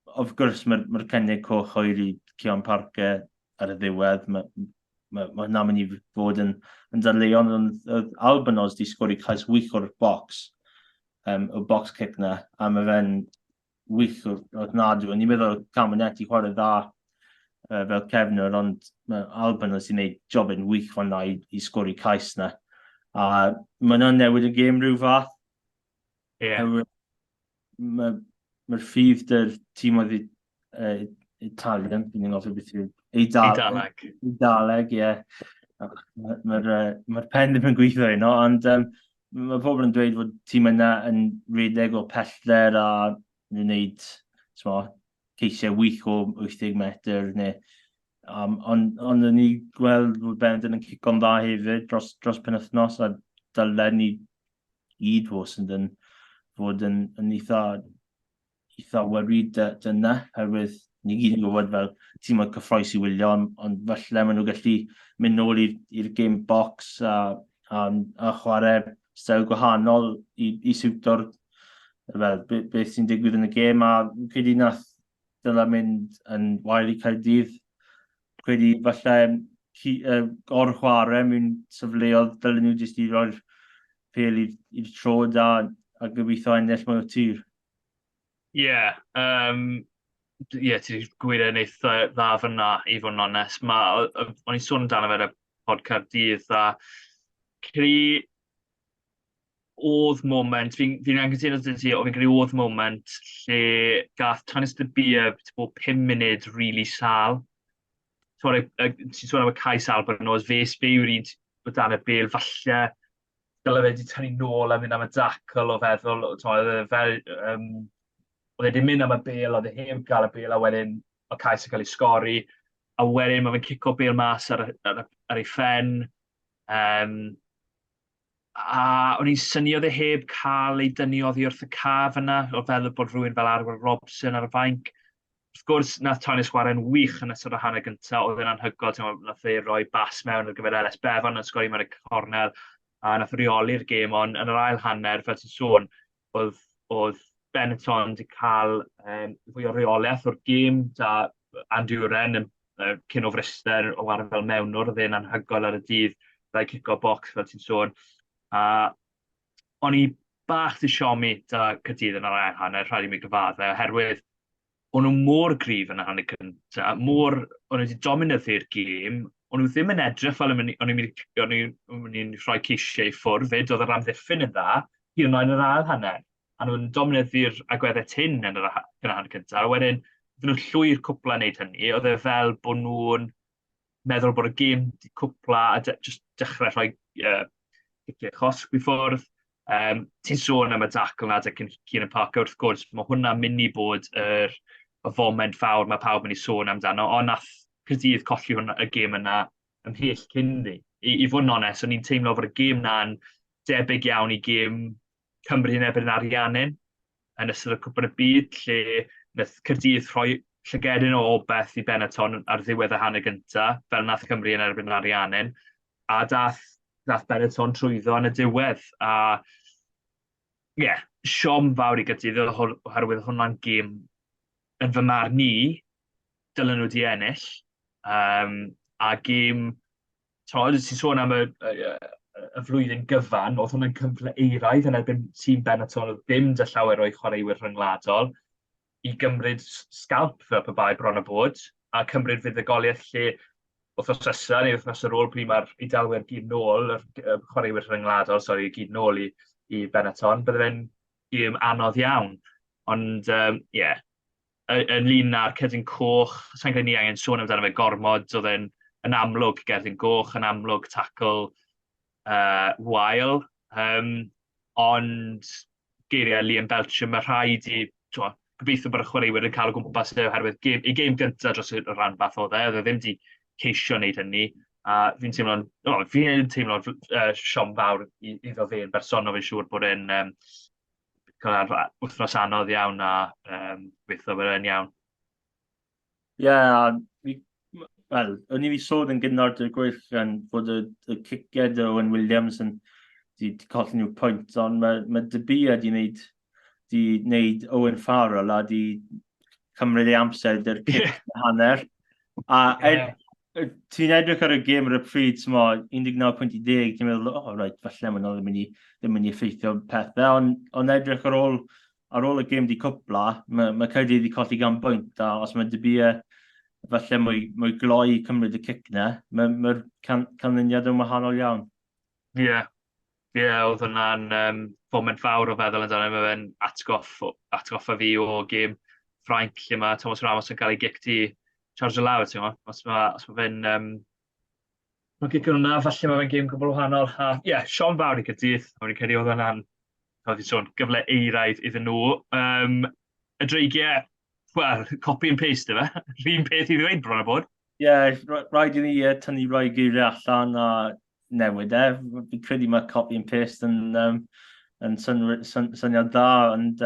[SPEAKER 4] of gwrs, mae'r mae cynnig coch oer i Cian Parker ar y ddiwedd, mae ma, ma hwnna'n mynd i fod yn, yn dadleuon, ond oedd Albanos di sgori cais wych o'r box, um, o box kick na, a mae fe'n wych o'r ofnadwy. O'n i'n meddwl Camonetti chwarae dda uh, fel cefnwr, ond mae Albanos di wneud job yn wych fan'na i, i sgori cais na. A mae hwnna'n newid y gêm rhyw fath.
[SPEAKER 3] Ie. Yeah.
[SPEAKER 4] Mae'r ma ffydd dy'r tîm oedd uh, Italian, fi'n ngofio beth yw.
[SPEAKER 3] Eidaleg.
[SPEAKER 4] Eidaleg, ie. Mae'r ma, ma pen ddim yn gweithio heno, ond um, mae pobl yn dweud fod tîm yna yn rhedeg o pellter a nhw'n gwneud smo, ceisiau wych o 80 metr neu Um, ond on ni gweld fod Benetton yn cico'n dda hefyd dros, dros penwythnos a dylen ni gyd fod yn, fod yn, yn eitha, eitha worried dyna, herwydd ni gyd yn gwybod fel tîm oedd cyffroes i wylio, ond, ond falle maen nhw gallu mynd nôl i'r game box a, a, a chwarae steil gwahanol i, i siwto'r fel, be, beth sy'n digwydd yn y gêm a credu nath dyla mynd yn wael i Caerdydd. Credu falle uh, gor-chwarae mewn safleoedd dylen nhw jyst i roi'r pêl i'r trod a, a gobeithio ennill mwy o tir.
[SPEAKER 3] Ie, yeah, um, yeah, ti wedi gweud e'n eitha dda fyna, i fod yn onest. Ma, o'n i'n sôn amdano fe ar y podcast dydd, a credu oedd moment, fi'n fi anghytuno gyda ti, fi'n credu oedd moment lle gath Tinus de Beer bod 5 munud really sal. Ti'n sôn am y cais Albanos, fe fe yw'r un o dan y bel, falle dyle fe wedi tynnu nôl a mynd am y dacl o feddwl, oedd e fel, um, oedd e wedi mynd am y bel, oedd e heb gael y bel, a wedyn y cais yn cael ei sgori, a wedyn mae fe'n cico bel mas ar, ar, ar ei phen, um, a o'n i'n synnu oedd e heb cael ei dynnu oddi wrth y caf yna, o feddwl bod rhywun fel Arwel Robson ar y fainc. Wrth gwrs, nath Tynus chwarae'n wych yn ystod y hanner gyntaf, oedd e'n anhygoel, ti'n nath e roi bas mewn ar gyfer Ellis Bevan yn sgori mewn y cornel, a nath reoli'r gêm, ond yn yr ail hanner, fel ti'n sôn, oedd, oedd Benetton wedi cael fwy o reolaeth o'r gêm, da Andy Uren yn cyn o Fryster o chwarae fel mewnwr, oedd e'n anhygoel ar y dydd, ddau cico bocs fel ti'n sôn. A o'n i bach di siomi da Caerdydd yn yr ail hanner, rhaid i mi gyfadde, oherwydd o'n nhw mor gryf yn y hanner cyntaf, mor, o'n nhw wedi dominyddu'r gêm, o'n nhw ddim yn edrych fel o'n nhw'n mynd, o'n nhw'n mynd i rhoi ceisiau i ffwrdd fyd, oedd yr amddiffyn yn dda, hyd yn oed yn yr ail hanner. A nhw'n dominyddu'r agweddau tyn yn yr hanner cyntaf, a wedyn, oedden nhw'n llwyr cwpla wneud hynny, oedd e fel bod nhw'n meddwl bod y gêm 'di cwpla a jyst dechrau rhoi ciciau chosb i ffwrdd. Ti'n sôn am y dacl na 'da Kieran Parker, wrth gwrs, mae hwnna'n mynd i bod yr, y foment fawr mae pawb mynd i sôn amdano, ond nath Caerdydd colli hwnna, y gêm yna ymhell cyn ni. I fod yn onest, o'n i'n teimlo fod y gêm na'n debyg iawn i gêm Cymru yn erbyn Ariannin yn ystod y Cwpan y Byd, lle wnaeth Caerdydd rhoi llygedyn o obaith i Benetton ar ddiwedd y hanner gyntaf, fel nath Cymru yn erbyn Ariannin, a dath, dath Benetton trwyddo yn y diwedd. A ie, yeah, siom fawr i Gaerdydd oherwydd hwnna'n gêm yn fy marn i, dylen nhw wedi ennill. A gêm t'mod, ti'n sôn am y flwyddyn gyfan, oedd hwnna'n cyfle euraidd yn erbyn tîm Benetton oedd ddim 'da llawer o'i chwaraewyr rhyngwladol i gymryd scalp fel pe bai bron a bod, a cymryd fuddugoliaeth lle wythnos nesaf neu wythnos ar ôl pryd mae'r Eidalwyr gyd nôl, yr chwaraewyr rhyngwladol, sori, gyd nôl i Benetton, bydde fe'n gêm anodd iawn. Ond ie, yeah, ynglyn â'r cerdyn coch, sa i'n credu ni angen sôn amdano fe gormod, oedd e'n yn amlwg gerdyn goch, yn amlwg tackle wael, ond geiriau Liam Belcher, mae rhaid i, twa, gobeithio bod y chwaraewyr yn cael o gwmpas e, oherwydd gêm, ei gêm gyntaf dros y rhanbarth oedd e, oedd e ddim wedi ceisio wneud hynny, a fi'n teimlo'n, oh, fi'n teimlo'n siom fawr iddo fe yn bersonol, fi'n siŵr bod e'n cael wythnos anodd iawn a gobeithio bod e'n iawn.
[SPEAKER 4] Ie, yeah, wel, o'n i wedi sôn yn gynnar dy'r gwych yn bod y ciciau dy Owen Williams yn di colli nhw pwynt, ond mae De Beer di wneud, di wneud Owen Farrell a di cymryd ei amser dy'r cic yeah. hanner. A yeah. Ti'n edrych ar y gêm ar y pryd, ti'n 19.10, ti'n meddwl, oh, right, falle mae'n ddim mynd i, ddim mynd i effeithio pethau, ond on edrych ar ôl y gêm di cwpla, mae Caerdydd wedi colli gan bwynt, a os mae De Beer falle mwy gloi cymryd y cic na, mae'r mae canlyniad yn wahanol iawn.
[SPEAKER 3] Ie, yeah. Ie, yeah, oedd hwnna'n foment fawr o feddwl amdano. Mae fe'n atgoffa fi o gêm Ffrainc lle mae Thomas Ramos yn cael ei gic di charge lawr, ti'n gwybod? Os mae fe'n mae'n gic yn hwnna, falle mae fe'n gêm gwbl wahanol. A ie, yeah, siom fawr i Gaerdydd. O'n i'n credu oedd hwnna'n, fel ti'n sôn, gyfle euraidd iddyn nhw. Y Dreigiau, wel, copy and paste efe. Rhyn peth i ddweud bron a bod.
[SPEAKER 4] Ie, yeah, rhaid i ni tynnu rhai geiriau allan a newid e. Fi'n credu mae copy and paste yn syniad dda, ond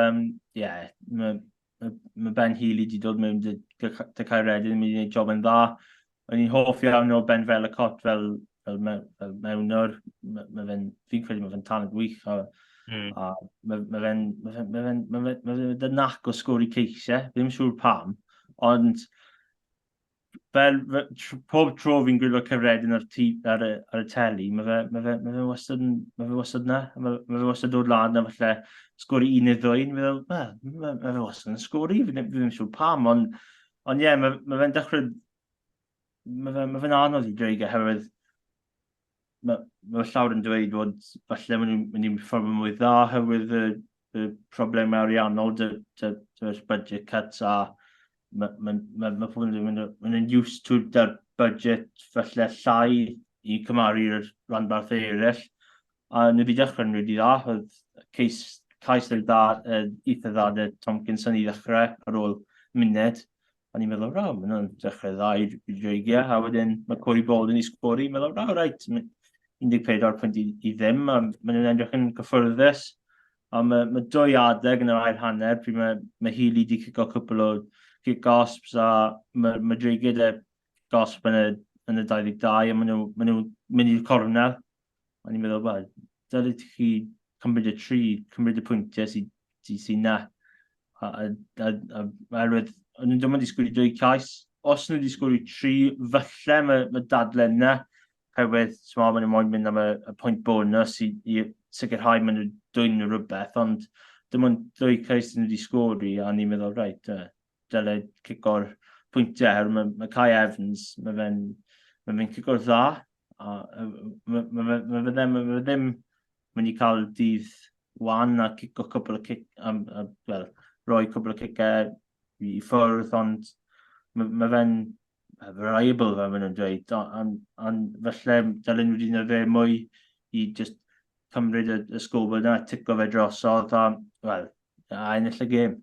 [SPEAKER 4] yeah, mae Ben Healy wedi dod mewn dy Caeredin yn mynd i wneud job yn dda. O'n i'n hoff iawn o Ben Vellacott fel mewnwr. Ma fe'n, fi'n credu mae fe'n talent wych a, a mae fe'n ma fe, ma fe, ma fe, ma fe dy nac o sgori ceisiau. Ddim siŵr pam, ond fel pob tro fi'n gwylio Caeredin ar y teli, mae fe wastad na, mae fe wastad dod lan a falle sgori un neu ddwy, fi'n meddwl, well, mae fe wastad yn sgori, fi ddim yn siŵr pam, ond ie, yeah, mae fe'n dechrau, mae fe'n anodd i dweud oherwydd mae llawer yn dweud bod falle maen nhw'n mynd i ffordd mwy dda oherwydd y problemau ariannol, dy budget cuts a mae pobl yn dweud maen nhw'n used to da'r budget falle llai i cymharu'r rhanbarth eraill. A nhw wedi dechrau'n rili dda, oedd cais dda, eitha dda dy Tomkinson i ddechrau ar ôl munud. A ni'n meddwl, raw, maen nhw'n dechrau dda i Dreigiau, a wedyn mae Corey Baldwin i sgori, meddwl, raw, reit, 14 pwynt i ddim, a maen nhw'n edrych yn gyffyrddus. A mae dwy adeg yn yr ail hanner, pryd mae Healy wedi cico cwpl o cic gosbs, a mae Dreigiau 'da gosb yn y 22, a maen nhw mynd i'r cornel. A ni'n meddwl, wel, dylid chi cymryd y tri, cymryd y pwyntiau sy'n sy na. A, a, a, a, oherwydd, o'n nhw'n ddim wedi sgwrio dwy cais. Os nhw wedi sgwrio tri, falle mae, mae dadle yna. Oherwydd, ti'n meddwl, maen nhw moyn mynd am y, y pwynt bonus i, i sicrhau maen nhw dwyn nhw rhywbeth, ond dim ond dwy cais nhw wedi sgori, a ni'n meddwl, reit, dyle cico'r pwyntiau, oherwydd mae, mae Kai Evans, mae fe'n mae fe'n cico'r dda, a mae, mae, mae, mae fe ddim, mae fe ddim mynd i cael dydd wan a cico cwpl o cic, um, uh, well, roi cwpl o cicau i ffwrdd, ond mae, mae fe'n reliable fel maen nhw'n dweud, ond on, falle dylen nhw wedi defnyddio mwy i just cymryd y, y sgobl yna, tico fe drosodd a, wel, a ennill y gêm.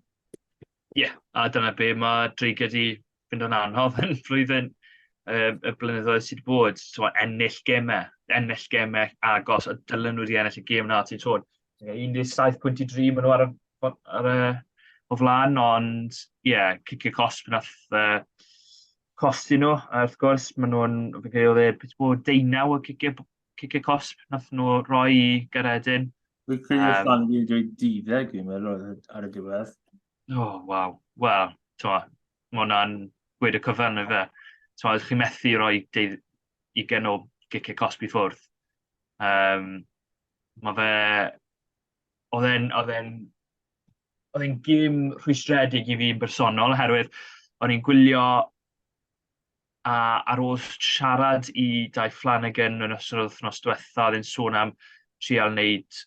[SPEAKER 3] Ie, yeah, a dyna be mae Dreigiau wedi fynd o'n anodd yn flwyddyn y blynyddoedd sydd wedi bod. So, ennill gemau, ennill gemau agos, a dylen nhw wedi ennill y gêm na, ti'n sôn. 17.3 maen nhw ar y, ar y, o flaen, ond ie, yeah, cicio cosb nath costi nhw, a wrth gwrs, maen nhw'n, fi'n credu oedd e, beth bod, deunaw o cicio, cicio cosb nath nhw roi i Garedin.
[SPEAKER 4] Fi'n credu um, Llan wedi dweud deuddeg, fi'n meddwl, ar y diwedd.
[SPEAKER 3] O, oh, waw. Wel, ti'n mae hwnna'n gweud y cyfan, ife. Ti'n ydych chi'n methu roi 20 o giciau cosb i ffwrdd. Um, mae fe... Oedd e'n... Oedd e'n oedd e'n gêm rhwystredig i fi yn bersonol, oherwydd o'n i'n gwylio a ar ôl siarad i Dai Flanagan yn ystod yr wythnos diwetha, oedd e'n sôn am trial wneud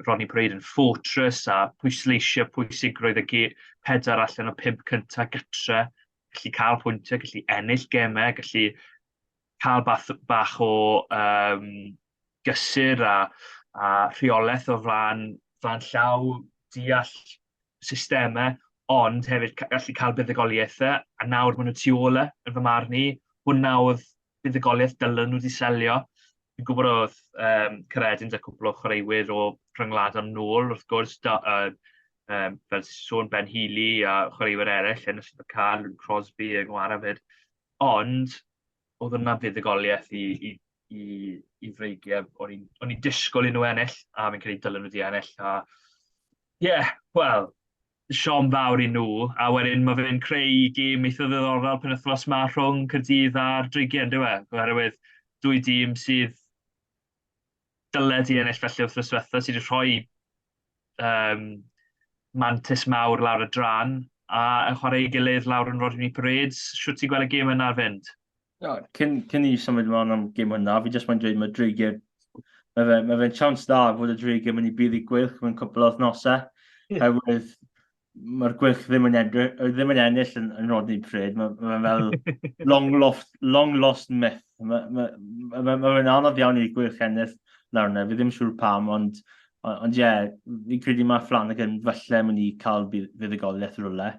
[SPEAKER 3] Rodney Parade yn fortress a pwysleisio pwysigrwydd y pedair allan o pump cyntaf gytre, gallu cael pwyntiau, gallu ennill gemau, gallu cael bach, bach o gysur a, a rheolaeth o flaen, flaen llaw, deall systemau, ond hefyd gallu cael buddugoliaethau, a nawr maen nhw tu ôl e, yn fy marn i. Hwnna oedd buddugoliaeth dylen nhw wedi selio. Fi'n gwybod oedd um, Caeredin 'da cwpl o chwaraewyr o rhyngwladol nôl, wrth gwrs, da, um, fel sôn Ben Healy a chwaraewyr eraill yn ystod y car, Luke Crosby a Gwara fyd. Ond oedd yna fuddugoliaeth i, i, i, i Freigiau. O'n i'n disgwyl i nhw ennill, a fi'n credu dylen nhw wedi ennill. A ie, yeah, wel, siom fawr i nhw, a wedyn mae fe'n creu gêm eitha ddiddorol penwythnos ma rhwng Caerdydd a'r Dreigiau, yndyw e? Oherwydd dwy dîm sydd dyled i ennill felly wythnos diwetha, sydd wedi rhoi um, mantis mawr lawr y dran, a yn chwarae ei gilydd lawr yn Rodney Parades. Shwt ti'n gweld y gêm yna ar fynd?
[SPEAKER 4] No, cyn, cyn i symud ymlaen am gêm hwnna, fi jyst mae'n dweud mae Dreigiau, mae fe'n mae fe chance da fod y Dreigiau mynd i bydd i Gweilch mewn cwpl o wythnosau. Oherwydd mae'r Gweilch ddim yn, edrych, ddim yn ennill yn, yn Rodney Parade. Mae ma fel long lost, long lost myth. Mae ma, ma, ma, ma fe'n anodd iawn i'r Gweilch ennill lawr yna. Fi ddim siŵr pam, ond ond ie, yeah, fi'n credu mae Flanagan falle mynd i cael fuddugoliaeth rhywle.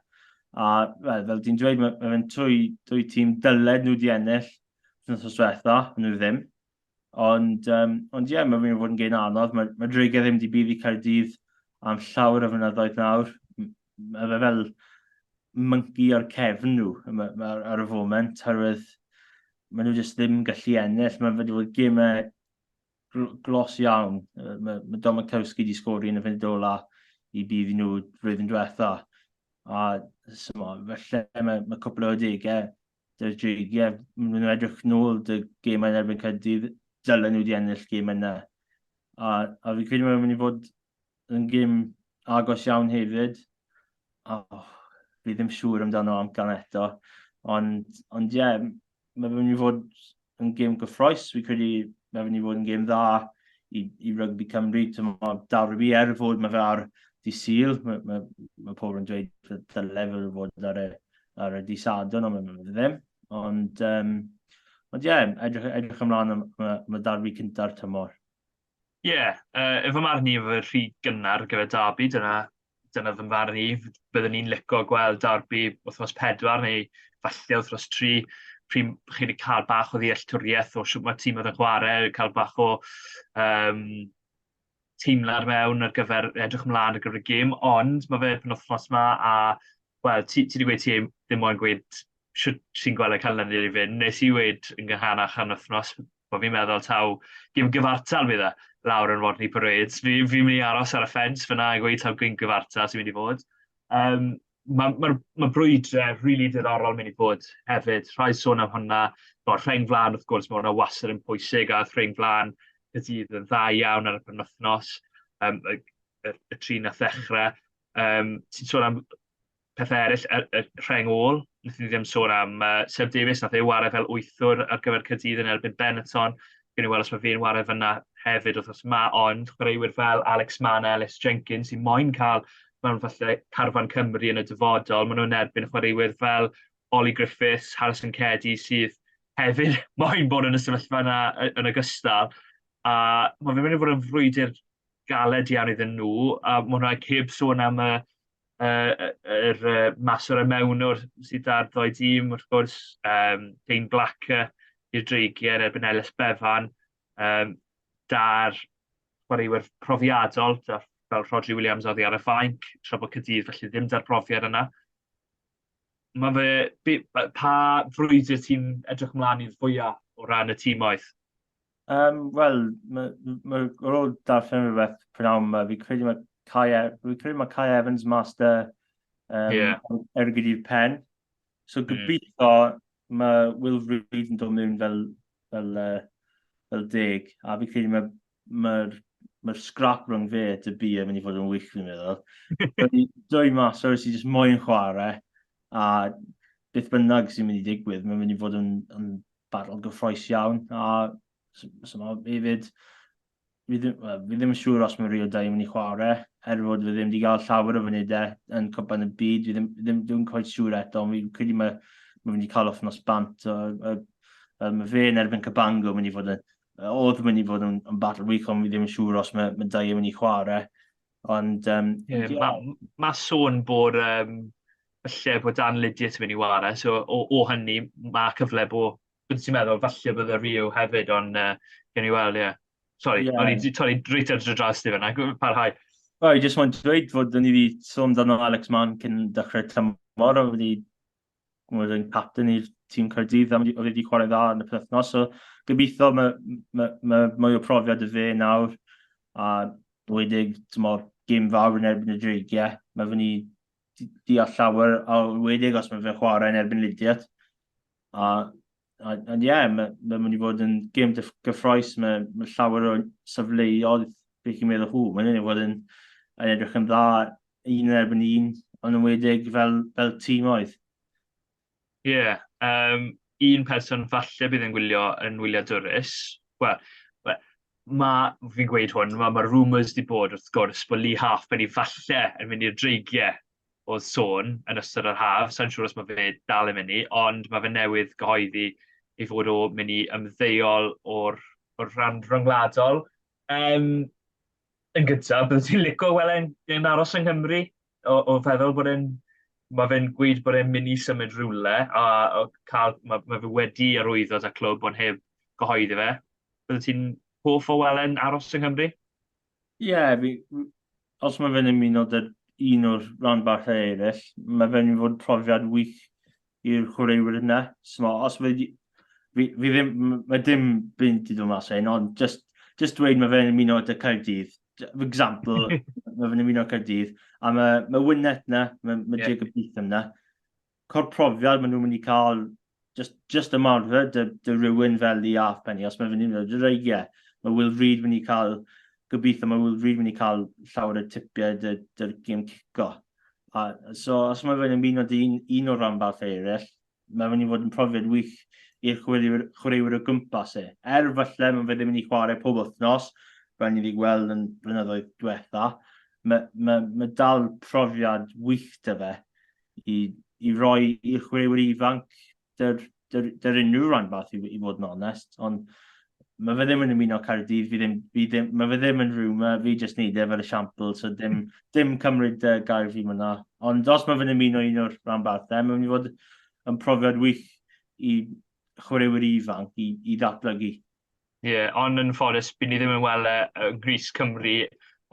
[SPEAKER 4] A wel, fel ti'n dweud, mae ma fe'n dwy, dwy tîm dyled nhw wedi ennill wythnos diwetha, nhw ddim. Ond, um, ond ie, yeah, mae fe'n fod yn gêm anodd. Mae, mae Dreigiau ddim wedi bydd i Caerdydd am llawer o flynyddoedd nawr. Mae fe fel monkey o'r cefn nhw ar, ar y foment, oherwydd maen nhw jyst ddim gallu ennill. Mae wedi bod gemau glos iawn. Mae, mae Domachowski wedi sgori yn y funud ola i bydd i nhw flwyddyn diwetha. A so, felly mae, mae cwpl o adegau dy'r Dreigiau, maen nhw'n edrych nôl dy gemau yn erbyn Caerdydd, dylen nhw wedi ennill gêm yna. A, a fi credu mae'n mynd i fod yn gêm agos iawn hefyd. A, oh, fi ddim siŵr amdano amcan eto. Ond, ond ie, yeah, mae'n mynd i fod yn gêm gyffroes. Fi credu mae'n mynd i fod yn gêm dda i, i rygbi Cymru. Mae Derby er fod mae fe ar di Sul, mae, mae, mae pobl yn dweud dyle fe fod ar y, ar y di Sadwrn, ond mae fe ddim. Ond, um, ond ie, yeah, edrych, edrych ymlaen am, am y derby cynta'r tymor.
[SPEAKER 3] Ie, yeah, efo marn i, fe rhy gynnar ar gyfer derby, dyna, dyna fy marn i. Byddwn ni'n licio gweld derby wythnos 4 neu falle wythnos 3, pryd chi wedi cael bach o ddealltwriaeth o sut mae tîm oedd yn chwarae, cael bach o um, teimlad mewn ar gyfer edrych ymlaen ar gyfer y gêm, ond mae fe penwythnos yma a, wel, ti, ti wedi gweud ti ddim moyn gweud sut ti'n gweld y canlyniad i fynd. Nes i weud yn gynharach am wythnos bod fi'n meddwl taw gêm gyfartal bydd e lawr yn Rodney Parade. Fi, fi'n mynd i aros ar y ffens fyna a gweud taw gêm gyfartal sy'n mynd i fod. Mae ma, ma brwydrau rili really diddorol mynd i fod hefyd. Rhaid sôn am hwnna. Bo, rheng flaen, wrth gwrs, mae hwnna wastad yn pwysig, a rheng flaen y dydd yn dda iawn ar y penwythnos, y, y, y tri nath ddechrau. Ti'n sôn am pethau eraill, y, y rheng ôl, wnaethon ni ddim sôn am Seb Davies, nath ei wario fel wythwr ar gyfer Caerdydd yn erbyn Benetton. Gwni weld os mae fe'n wario fyna hefyd wrth yma, ond chwaraewyr fel Alex Mann a Ellis Jenkins sy'n moyn cael mewn falle carfan Cymru yn y dyfodol, maen nhw'n erbyn chwaraewyr fel Ollie Griffiths, Harrison Cedi sydd hefyd moyn bod yn y sefyllfa yna yn ogystal. A mae fe'n mynd i fod yn frwydr galed iawn iddyn nhw, a mae hwnna heb sôn am y yr yr uh, maswr y mewnwr sydd ar ddoi dîm, wrth gwrs, Dane Blacker i'r Dreigiau yn erbyn Ellis Bevan, um, da'r chwaraewyr profiadol, da, fel Rhodri Williams oddi ar y fainc, tra bod Caerdydd felly ddim da'r profiad yna. Mae fe, be, pa frwydr ti'n edrych ymlaen i'r fwyaf o ran y tîmoedd?
[SPEAKER 4] Wel, ma, ma, ar ôl darllen rhywbeth prynawn yma, fi credu mae Kai, e, fi credu mae Kai Evans master yeah. ergyd i'r pen. So gobeithio mae Will Reed yn dod mewn fel, fel, fel deg, a fi credu mae'r ma, ma scrap rhwng fe a Dy yn mynd i fod yn wych, fi'n meddwl. Dwy mas o'r sy'n just moyn chwarae, a beth bynnag sy'n mynd i digwydd, mae'n mynd i fod yn, yn battle gyffroes iawn, a so, so ma, hefyd, fi ddim, well, fi ddim yn siŵr os mae Rio Dai yn mynd i chwarae, er fod fe ddim wedi cael llawer o funudau yn Cwpan y Byd, fi ddim, ddim, ddim quite siŵr eto, ond fi'n credu mae, mae mynd i cael wythnos bant, o, o, o, mae fe yn erbyn Cabango mynd i fod yn, oedd yn mynd i fod yn, yn battle wych, ond fi ddim yn siŵr os mae, mae Dai yn mynd i chwarae. Ond,
[SPEAKER 3] yeah, yeah. Mae ma sôn bod falle bod Dan Lydiate yn mynd i ware, so o, o hynny mae cyfle bod, beth ti'n meddwl, falle bydd y Rio hefyd, ond gen i weld, ie. Yeah. Sorry, yeah. o'n i'n torri reit ar dy dras di fyna, parhau.
[SPEAKER 4] Wel, i jyst moyn dweud fod ni wedi sôn amdano Alex Mann cyn dechrau'r tymor, a wedi bod yn captain i'r tîm Caerdydd, a oedd wedi chwarae dda yn y penwythnos, so gobeithio mae, mae, mae mwy o profiad y fe nawr, a wedig, tymor, gêm fawr yn erbyn y Dreigiau, mae fyny deall llawer, a wedig os mae fe'n chwarae yn erbyn Lydiate. A, a, a ie, yeah, mae, mae mynd i fod yn gêm gyffroes, mae, mae llawer o safleoedd, beth chi'n meddwl, hw, mae'n mynd i fod yn, yn edrych yn dda un yn erbyn un, ond yn wedig fel, fel tîm oedd.
[SPEAKER 3] Ie, yeah, un person falle bydd yn gwylio yn wyliadwrus, wel, well, mae, fi'n gweud hwn, mae, ma rumours di bod wrth gwrs bod Lee Halfpenny falle yn mynd i'r Dreigiau oedd sôn yn ystod yr haf, sa'n siŵr os mae fe dal yn mynd i, ond mae fe newydd gyhoeddi ei fod o mynd i ymddeol o'r, o'r rhan rhyngwladol. Um, yn gyntaf, bydde ti'n licio weld e'n yn aros yng Nghymru? O, o feddwl bod e'n... Mae fe'n gweud bod e'n mynd i symud rhywle a, a cael, mae, mae fe wedi arwyddo da clwb ond heb gyhoeddi fe. Bydde ti'n hoff o weld e'n aros yng Nghymru?
[SPEAKER 4] Ie, yeah, fi, os mae fe'n ymuno 'da un o'r rhanbarthau eraill, mae fe'n mynd i fod profiad wych i'r chwaraewyr yna. So, os fe, fi, fi ddim, mae dim byd wedi dod mas hyn, ond just, just dweud mae fe'n ymuno 'da Caerdydd. For example, mae fe'n ymuno Caerdydd, a mae, mae Wynnet na, mae, mae yeah. Jacob Beetham na. Co'r profiad maen nhw'n mynd i cael just, just ymarfer dy, dy rhywun fel Lee Halfpenny, os mae fe'n ymuno 'da Dreigiau, mae Will Reid mynd i cael, gobeithio mae Will Reid mynd i cael llawer o tipiau dy, dy gêm cico. A, so, os mae fe'n ymuno dy un, un o'r rhanbarthau eraill, mae'n mynd i fod yn profiad wych i'r chwaraewyr, chwaraewyr o gwmpas e. Er falle mae fe ddim yn mynd i chwarae pob wythnos, fel ni wedi gweld yn blynyddoedd diwetha, mae, mae, mae dal profiad wych dy fe i, i roi i'r chwaraewyr ifanc dy'r, dy'r, dy'r unrhyw ranbarth i, i fod yn onest, ond mae fe ddim yn ymuno Caerdydd, fi ddim, fi ddim, mae fe ddim yn rumour, fi jyst neud e fel esiampl, so dim, dim cymryd gair fi myna. Ond os mae fe'n ymuno un o'r rhanbarthau, mae'n mynd i fod yn profiad wych i chwaraewyr ifanc i, i ddatblygu.
[SPEAKER 3] Ie, yeah, ond yn ffodus, byd ni ddim yn weld e yng Nghrys Cymru,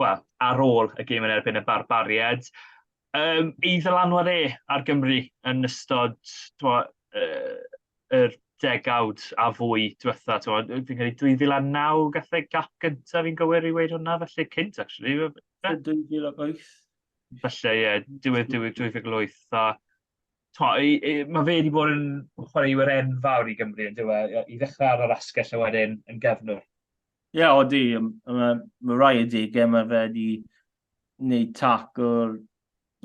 [SPEAKER 3] wel, ar ôl y gêm yn erbyn y Barbariaid. Ei ddylanwad e ar Gymru yn ystod tmo, yr degawd a fwy diwetha, tmo, fi'n credu 2009 gath e gap gyntaf fi'n gywir i weud hwnna, felly cynt actually.
[SPEAKER 4] 2008.
[SPEAKER 3] Falle, ie, yeah, diwedd diwedd 2008. A to, i, i, mae fe wedi bod yn chwaraewyr enfawr i Gymru yn diwedd, i ddechrau ar yr asgell a wedyn yn gefnwr.
[SPEAKER 4] Ie, yeah, odi, mae ma rai adegau mae fe wedi gwneud tackle,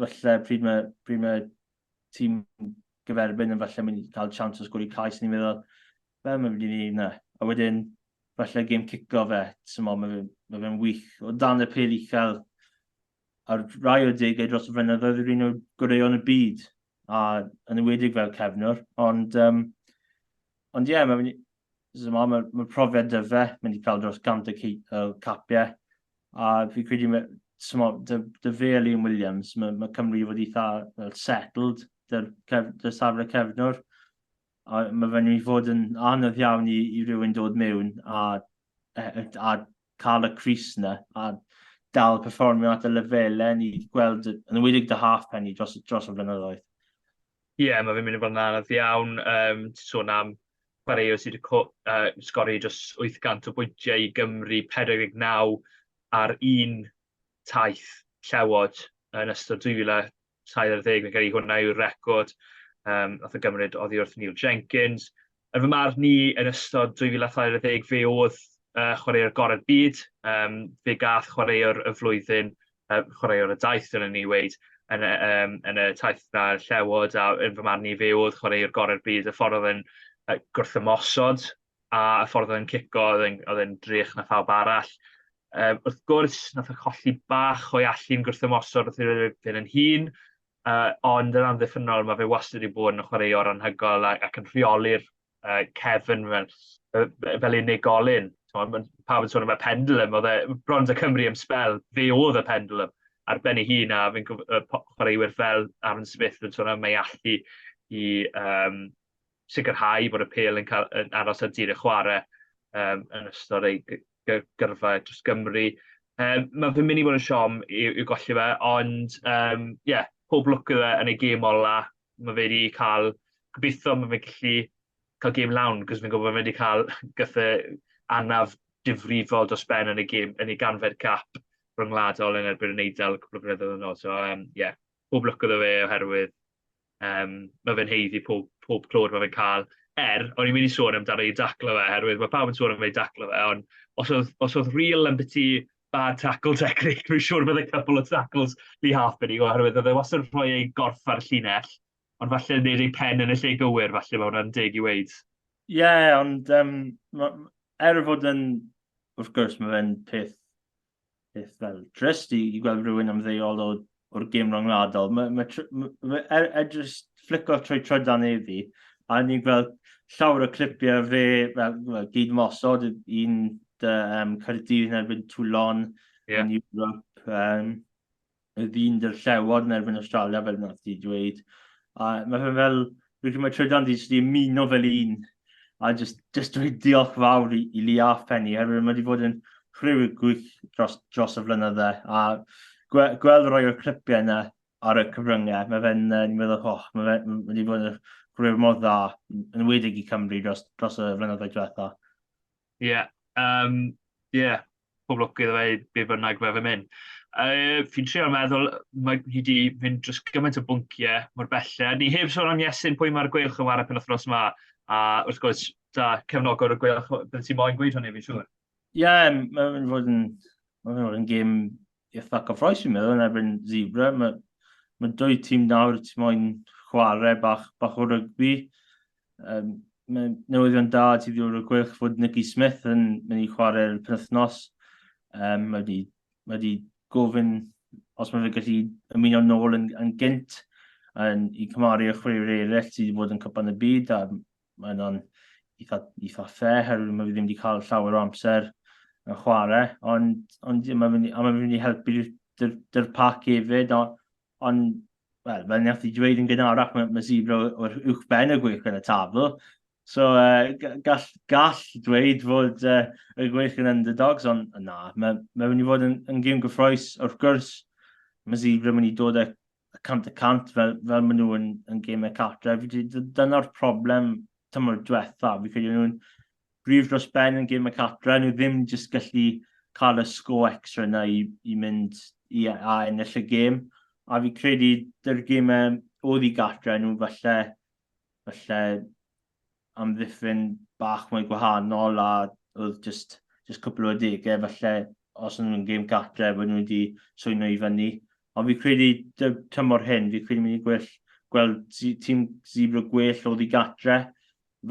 [SPEAKER 4] falle pryd mae, pryd mae tîm gyferbyn yn falle mynd i cael chance o sgori cais, ni'n meddwl, be mae wedi gwneud yna? A wedyn, falle gêm cico fe, ti'n mae fe'n ma fe wych. O dan y pêl uchel, ar rai o degau dros y flynyddoedd yw'r un o'r goreuon y byd, a yn enwedig fel cefnwr, ond um, ond ie, yeah, mae ma, ma, ma profiad dy fe, mae'n wedi cael dros 100 o capiau, a fi credu mae, dy, dy fe a Liam Williams, mae, mae Cymru fod eitha well, settled dy'r, cef, dy safle cefnwr, a mae fe'n mynd i fod yn anodd iawn i, i rhywun dod mewn a, a, a cael y crys yna a dal perfformio at y lefelau ni wedi gweld, yn enwedig dy Halfpenny dros, dros y flynyddoedd.
[SPEAKER 3] Ie, yeah, mae fe'n mynd i fod yn anodd iawn. Um, sôn am chwaraewr sydd wedi sgori dros 800 o bwyntiau i Gymru, 49 ar un taith Llewod yn ystod 2020, fi'n credu hwnna yw'r record nath o gymryd oddi wrth Neil Jenkins. Yn fy marn i, yn ystod 2020, fe oedd chwaraewr gorau'r byd. Fe gath chwaraewr y flwyddyn, chwaraewr y daith, dylen ni weud, yn y, um, yn y taith na Llewod, a yn fy marn i, fe oedd chwaraewr gorau'r byd, y ffordd oedd e'n gwrthymosod, a y ffordd oedd e'n cico, oedd e'n drech na phawb arall. Wrth gwrs, nath o colli bach o'i allu'n gwrthymosod wrth iddo fe fynd yn hŷn, ond yn amddiffynnol mae fe wastad wedi bod yn chwaraewr anhygoel ac yn rheoli'r cefn fel, fel unigolyn. T'mod, pawb yn sôn am y pendulum, oedd e bron 'da Cymru am sbel, fe oedd y pendulum ar ben ei hun, a fi'n chwaraewyr fel Aaron Smith yn sôn am ei allu i sicrhau bod y pêl yn, cael, yn aros ar dir y chwarae yn ystod ei gyrfa dros Gymru. Mae fe'n mynd i fod yn siom i, i golli fe, ond um, yeah, pob lwc iddo fe yn ei gêm ola. Mae fe wedi cael, gobeithio mae fe'n gallu cael gêm lawn, cos fi'n gwybod mae fe wedi cael gyda anaf difrifol dros ben yn ei gêm, yn ei ganfed cap rhyngwladol yn erbyn yn Eidal cwpl o flynyddoedd yn ôl. So, yeah, pob lwc iddo fe oherwydd mae fe'n haeddu pob, pob clod mae fe'n cael. Er, o'n i'n mynd i sôn amdano ei daclo fe, oherwydd mae pawb yn sôn am ei daclo fe, ond os oedd, os oedd real ambiti bad tackle technique, dwi'n siŵr bydd y couple o tackles Lee Halfpenny, oherwydd oedd e wastad yn rhoi ei gorff ar y llinell, ond falle wneud ei pen yn y lle gywir, falle mae hwnna'n deg i weud.
[SPEAKER 4] Ie, yeah, ond er fod yn, wrth gwrs, mae fe'n peth peth fel drist i, i gweld rhywun ymddeol o, o'r gêm rhyngwladol. Mae, ma, ma, ma, er, er just flico trwy trydan iddi, a ni'n gweld llawer o clipiau fe fel, fel gyd mosod, un dy um, Caerdydd yn erbyn Toulon yeah. yn Europe, y ddyn dy'r Llewod yn erbyn Australia, fel nath ti dweud. A mae fe fel, rwy'n credu mae Trydan di jyst ymuno fel un, a just, just dweud diolch fawr i, i Lee Halfpenny, oherwydd mae wedi bod yn rhyw gwych dros, dros y flynydde, a gwe, gweld rhai o'r clipiau yna ar y cyfryngau, mae fe'n, ni'n meddwl, oh, mae fe, mae wedi bod yn rhyw mor dda, yn enwedig i Cymru dros, dros y flynyddoedd diwetha.
[SPEAKER 3] Ie, yeah, yeah, pob lwc iddo fe, be bynnag mae fe'n mynd. Fi'n trio meddwl, mae hi wedi mynd dros gymaint o bwnciau mor belled. Ni heb sôn am Iestyn pwy mae'r Gweilch yn ware penwythnos yma, a wrth gwrs, da cefnogwr y Gweilch, bydde ti moyn gweud hynny, fi'n siŵr.
[SPEAKER 4] Ie, yeah, mae'n mynd fod yn, mae'n fod yn gêm eitha cyffroes fi'n meddwl yn erbyn Zebre. Mae, mae dwy tîm nawr ti moyn chwarae bach, bach o rygbi. Um, mae newyddion da ti ddod o'r Gweilch fod Nicky Smith yn mynd i chwarae'r penwythnos. Um, mae wedi, mae wedi gofyn os mae fe gallu ymuno nôl yn, yn gynt yn, i cymharu â chwaraewyr eraill sydd wedi bod yn Cwpan y Byd a mae hwnna'n eitha, eitha fair, herwydd mae fi ddim wedi cael llawer o amser yn chwarae, ond, ond mae fe'n a mae fe'n mynd i helpu dy'r pac hefyd, ond, ond wel, fel nath i dweud yn gynharach, mae, mae Zebre o'r uwch ben y Gweilch yn y tabl, so gall, gall dweud fod y Gweilch yn underdogs, ond na, mae, mae mynd i fod yn, yn gêm gyffroes, wrth gwrs, mae Zebre mynd i dod â 100% fel, fel maen nhw yn, yn gemau cartref. Dyna'r problem tymor diwetha. Fi credu nhw'n brif dros ben yn gemau cartref. Nhw ddim jyst gallu cael y sgo extra yna i, i mynd i, a ennill y gêm. A fi credu dy'r gemau oedd i gatre nhw falle, falle amddiffyn bach mwy gwahanol a oedd just, just cwpl o adegau falle os o'n nhw'n gêm gatre bod nhw wedi swyno i fyny. Ond fi credu tymor hyn, fi credu mynd i gwell, gweld tîm Zebra gwell oedd i gatre,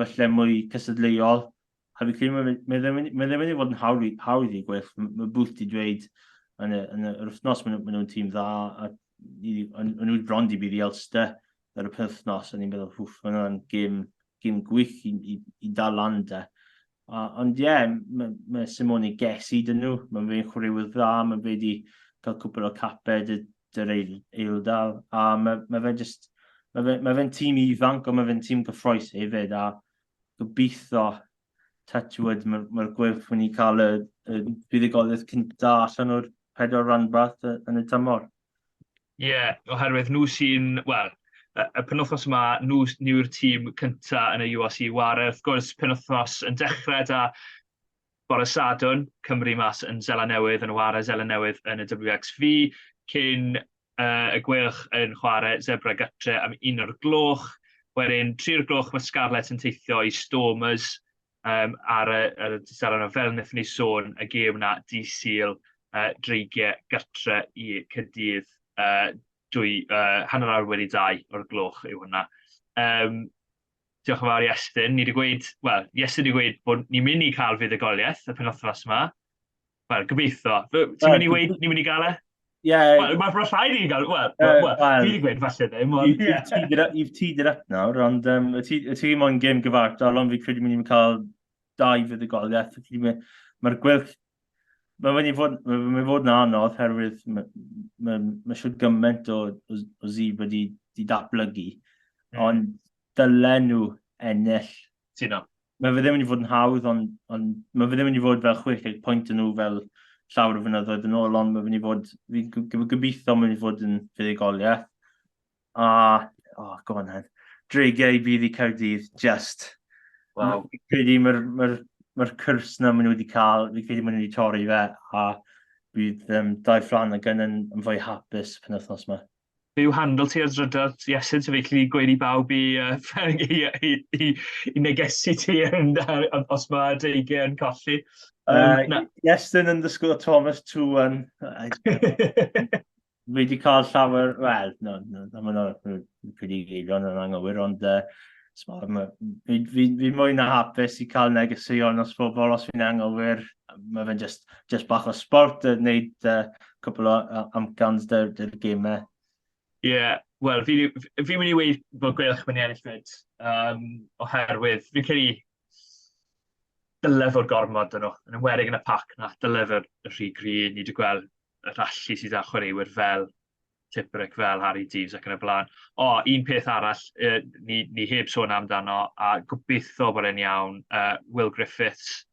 [SPEAKER 4] falle mwy cystadleuol. A fi credu mae, mae ddim, mae ddim yn ei fod yn hawdd, hawdd i gwell. Mae Booth wedi dweud yn y, yn y, yr wythnos maen nhw'n nhw tîm dda a o'n nhw bron di bydd i Ulster ar y penwythnos a ni'n meddwl, hwff, mae hwnna'n gêm, gêm gwych i, i, i dal lan de. A, ond ie, yeah, mae, mae Simone Gessi dyn nhw, mae fe'n chwaraewyr dda, mae fe wedi cael cwpl o capau dy, dy'r eildal, a mae, mae fe just, mae fe'n mae fe tîm ifanc, ond mae fe'n tîm gyffroes hefyd, a gobeithio, touch wood, mae'r mae Gweilch mynd i cael y, y buddugoliaeth cynta allan o'r pedwar rhanbarth yn y tymor.
[SPEAKER 3] Ie, yeah, oherwydd nhw sy'n, wel, y penwythnos yma, nhw, nhw yw'r tîm cynta yn y URC ware. Wrth gwrs, penwythnos yn dechrau da bore Sadwrn, Cymru mas yn Zela Newydd, yn ware Zela Newydd yn y WXV, cyn y Gweilch yn chwarae Zebra gytre am un o'r gloch. Wedyn, tri'r gloch mae Scarlets yn teithio i Stormers um, ar y, ar y dydd yna, fel wnaethon ni sôn, y gêm yna di Sul, Dreigiau gytre i Caerdydd, dwy, hanner awr wedi dau o'r gloch yw hwnna. Um, diolch yn fawr i Estyn. Ni wedi gweud, wel, Iestyn wedi gweud bod ni'n mynd i cael fuddugoliaeth y penwythnos yma. Wel, gobeithio. Ti'n mynd i weud ni'n mynd i gael e?
[SPEAKER 4] Ie.
[SPEAKER 3] Wel, mae'n rhaid i ni gael, wel, well, fi wedi gweud falle ddim,
[SPEAKER 4] ond... You've teed it up nawr, ond um, y ti, ti moyn gêm gyfartal, ond fi credu mynd i'n cael dau fuddugoliaeth. Mae'r Gweilch, mae'n mynd i fod, mae'n fod yn anodd, herwydd mae ma, ma siwr gymaint o, o, o zib wedi di datblygu, ond dylen nhw ennill.
[SPEAKER 3] Tuno.
[SPEAKER 4] Mae fe ddim yn mynd i fod yn hawdd, ond, ond mae fe ddim yn mynd i fod fel 60 pwynt yn nhw fel llawer o fynyddoedd yn ôl, ond mae fe'n mynd i fod, fi'n gobeithio mae'n mynd i fod yn fuddugoliaeth. A, oh, go on then. Dreigiau i bydd i Caerdydd, just.
[SPEAKER 3] Wow.
[SPEAKER 4] Fi'n credu mae'r ma ma cwrs na maen nhw wedi cael, fi'n credu maen nhw wedi torri fe, a bydd um, Dai Flanagan yn, yn fwy hapus penwythnos yma.
[SPEAKER 3] Be yw handle ti ar drydar, Iestyn, so fe gallu gweud i bawb i, i, i, i, i negesu ti yn, os mae deigiau yn colli.
[SPEAKER 4] Um, Iestyn underscore Thomas 21. Fi wedi cael llawer, wel, no, no, no, no, no, credu geirion yn anghywir, ond uh, fi, fi, fi mwy na hapus i cael negeseuon os bobl, os fi'n anghywir. Mae fe'n just, just bach o sport, uh, wneud uh, cwpl o amcans dy'r dy gemau.
[SPEAKER 3] Ie, yeah, wel, fi, fi mynd i weud bod Gweilch mynd i ennill fyd, um, oherwydd fi'n credu dyle fod gormod yn nhw, yn enwedig yn y pac na, dyle fod y rhy gry, ni wedi gweld yr allu sydd â chwaraewyr fel Tipuric, fel Harri Deaves ac yn y blaen. O, un peth arall, uh, ni, ni heb sôn amdano, a gobeithio bod e'n iawn, uh, Will Griffiths,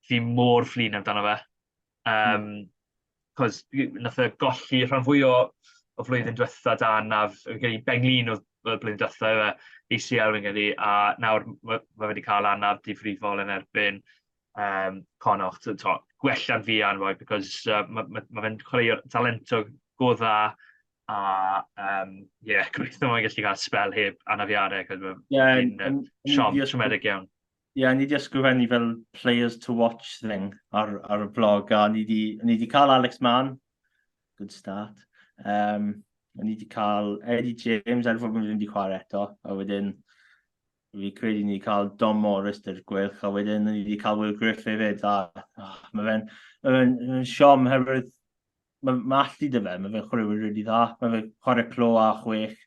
[SPEAKER 3] fi mor flin amdano fe. Um, mm. Cos nath e golli rhan fwy o, o flwyddyn diwetha da anaf, fi'n credu benglin oedd y blwyddyn diwetha efe, ACL fi'n credu, a nawr mae ma wedi cael anaf difrifol yn erbyn um, Connacht, to, gwella'n fuan, boi, because uh, mae ma, ma fe'n chwaraewr talentog go dda, a um, yeah, gobeithio mae'n gallu cael spel heb anafiadau, cos mae'n yeah, uh, siom, siomedig iawn.
[SPEAKER 4] Ie, yeah, ni wedi ysgrifennu fel players to watch thing ar, ar y blog, a ni wedi, ni wedi cael Alex Mann, good start. Um, ni wedi cael Eddie James, er fod ddim wedi chwarae eto, a wedyn fi credu ni wedi cael Dom Morris dy'r Gweilch, a wedyn ni wedi cael Will Griff hefyd, a oh, mae fe'n ma fe ma fe siom herwydd mae ma allu dy fe, mae fe'n chwaraewyr rili dda, mae fe'n chwarae clo a chwech,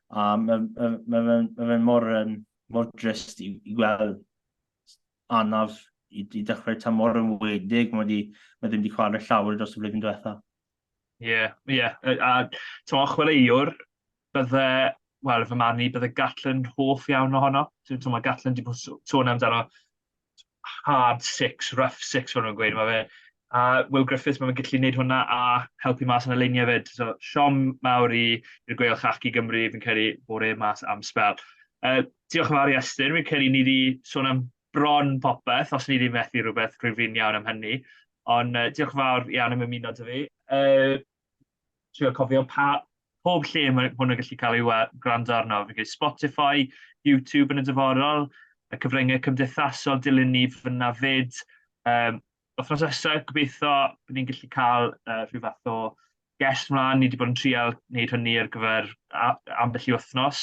[SPEAKER 4] a mae ma, ma fe'n ma fe mor, um, mor drist i, i gweld anaf i, i dechrau tymor yn wedig, mae, wedi, mae ddim wedi chwarae llawer dros y flwyddyn diwetha.
[SPEAKER 3] Ie, yeah, ie. Yeah. A ti'n chwaraewr, bydde, wel, fy marn i, bydde Gatland hoff iawn ohono. Ti'n mae Gatland wedi bod sôn amdano hard six, rough six, fel nhw'n gweud. Mae fe, a Will Griffiths, mae fe'n gallu gwneud hwnna a helpu mas yn y leiniau fyd. So, siom mawr i i'r Gweilch ac i Gymru, fi'n credu bod e mas am sbel. Diolch yn fawr i Estyn, fi'n credu ni wedi sôn am bron popeth, os ni wedi methu rhywbeth, rwy'n flin iawn am hynny. Ond diolch yn fawr iawn am ymuno 'da fi. Trio cofio pa... Pob lle mae hwn yn gallu cael ei gwrando arno. Fi'n credu Spotify, YouTube yn y dyfodol, y cyfryngau cymdeithasol dilyn ni fyna fyd. Wythnos nesaf, gobeithio bod ni'n gallu cael rhyw fath o guest mlaen. Ni wedi bod yn trial wneud hynny ar gyfer ambell i wythnos.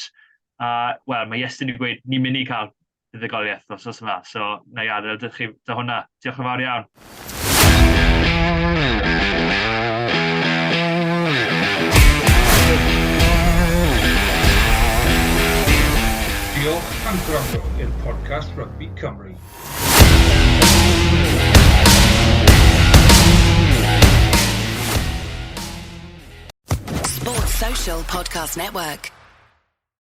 [SPEAKER 3] A, wel, mae Iestyn wedi gweud, ni'n mynd i cael buddugoliaeth wythnos yma. So, na i adael dy chi dy hwnna. Diolch yn fawr iawn.
[SPEAKER 2] Diolch am gwrando i'r podcast Rygbi Cymru.
[SPEAKER 1] Sports Social Podcast Network.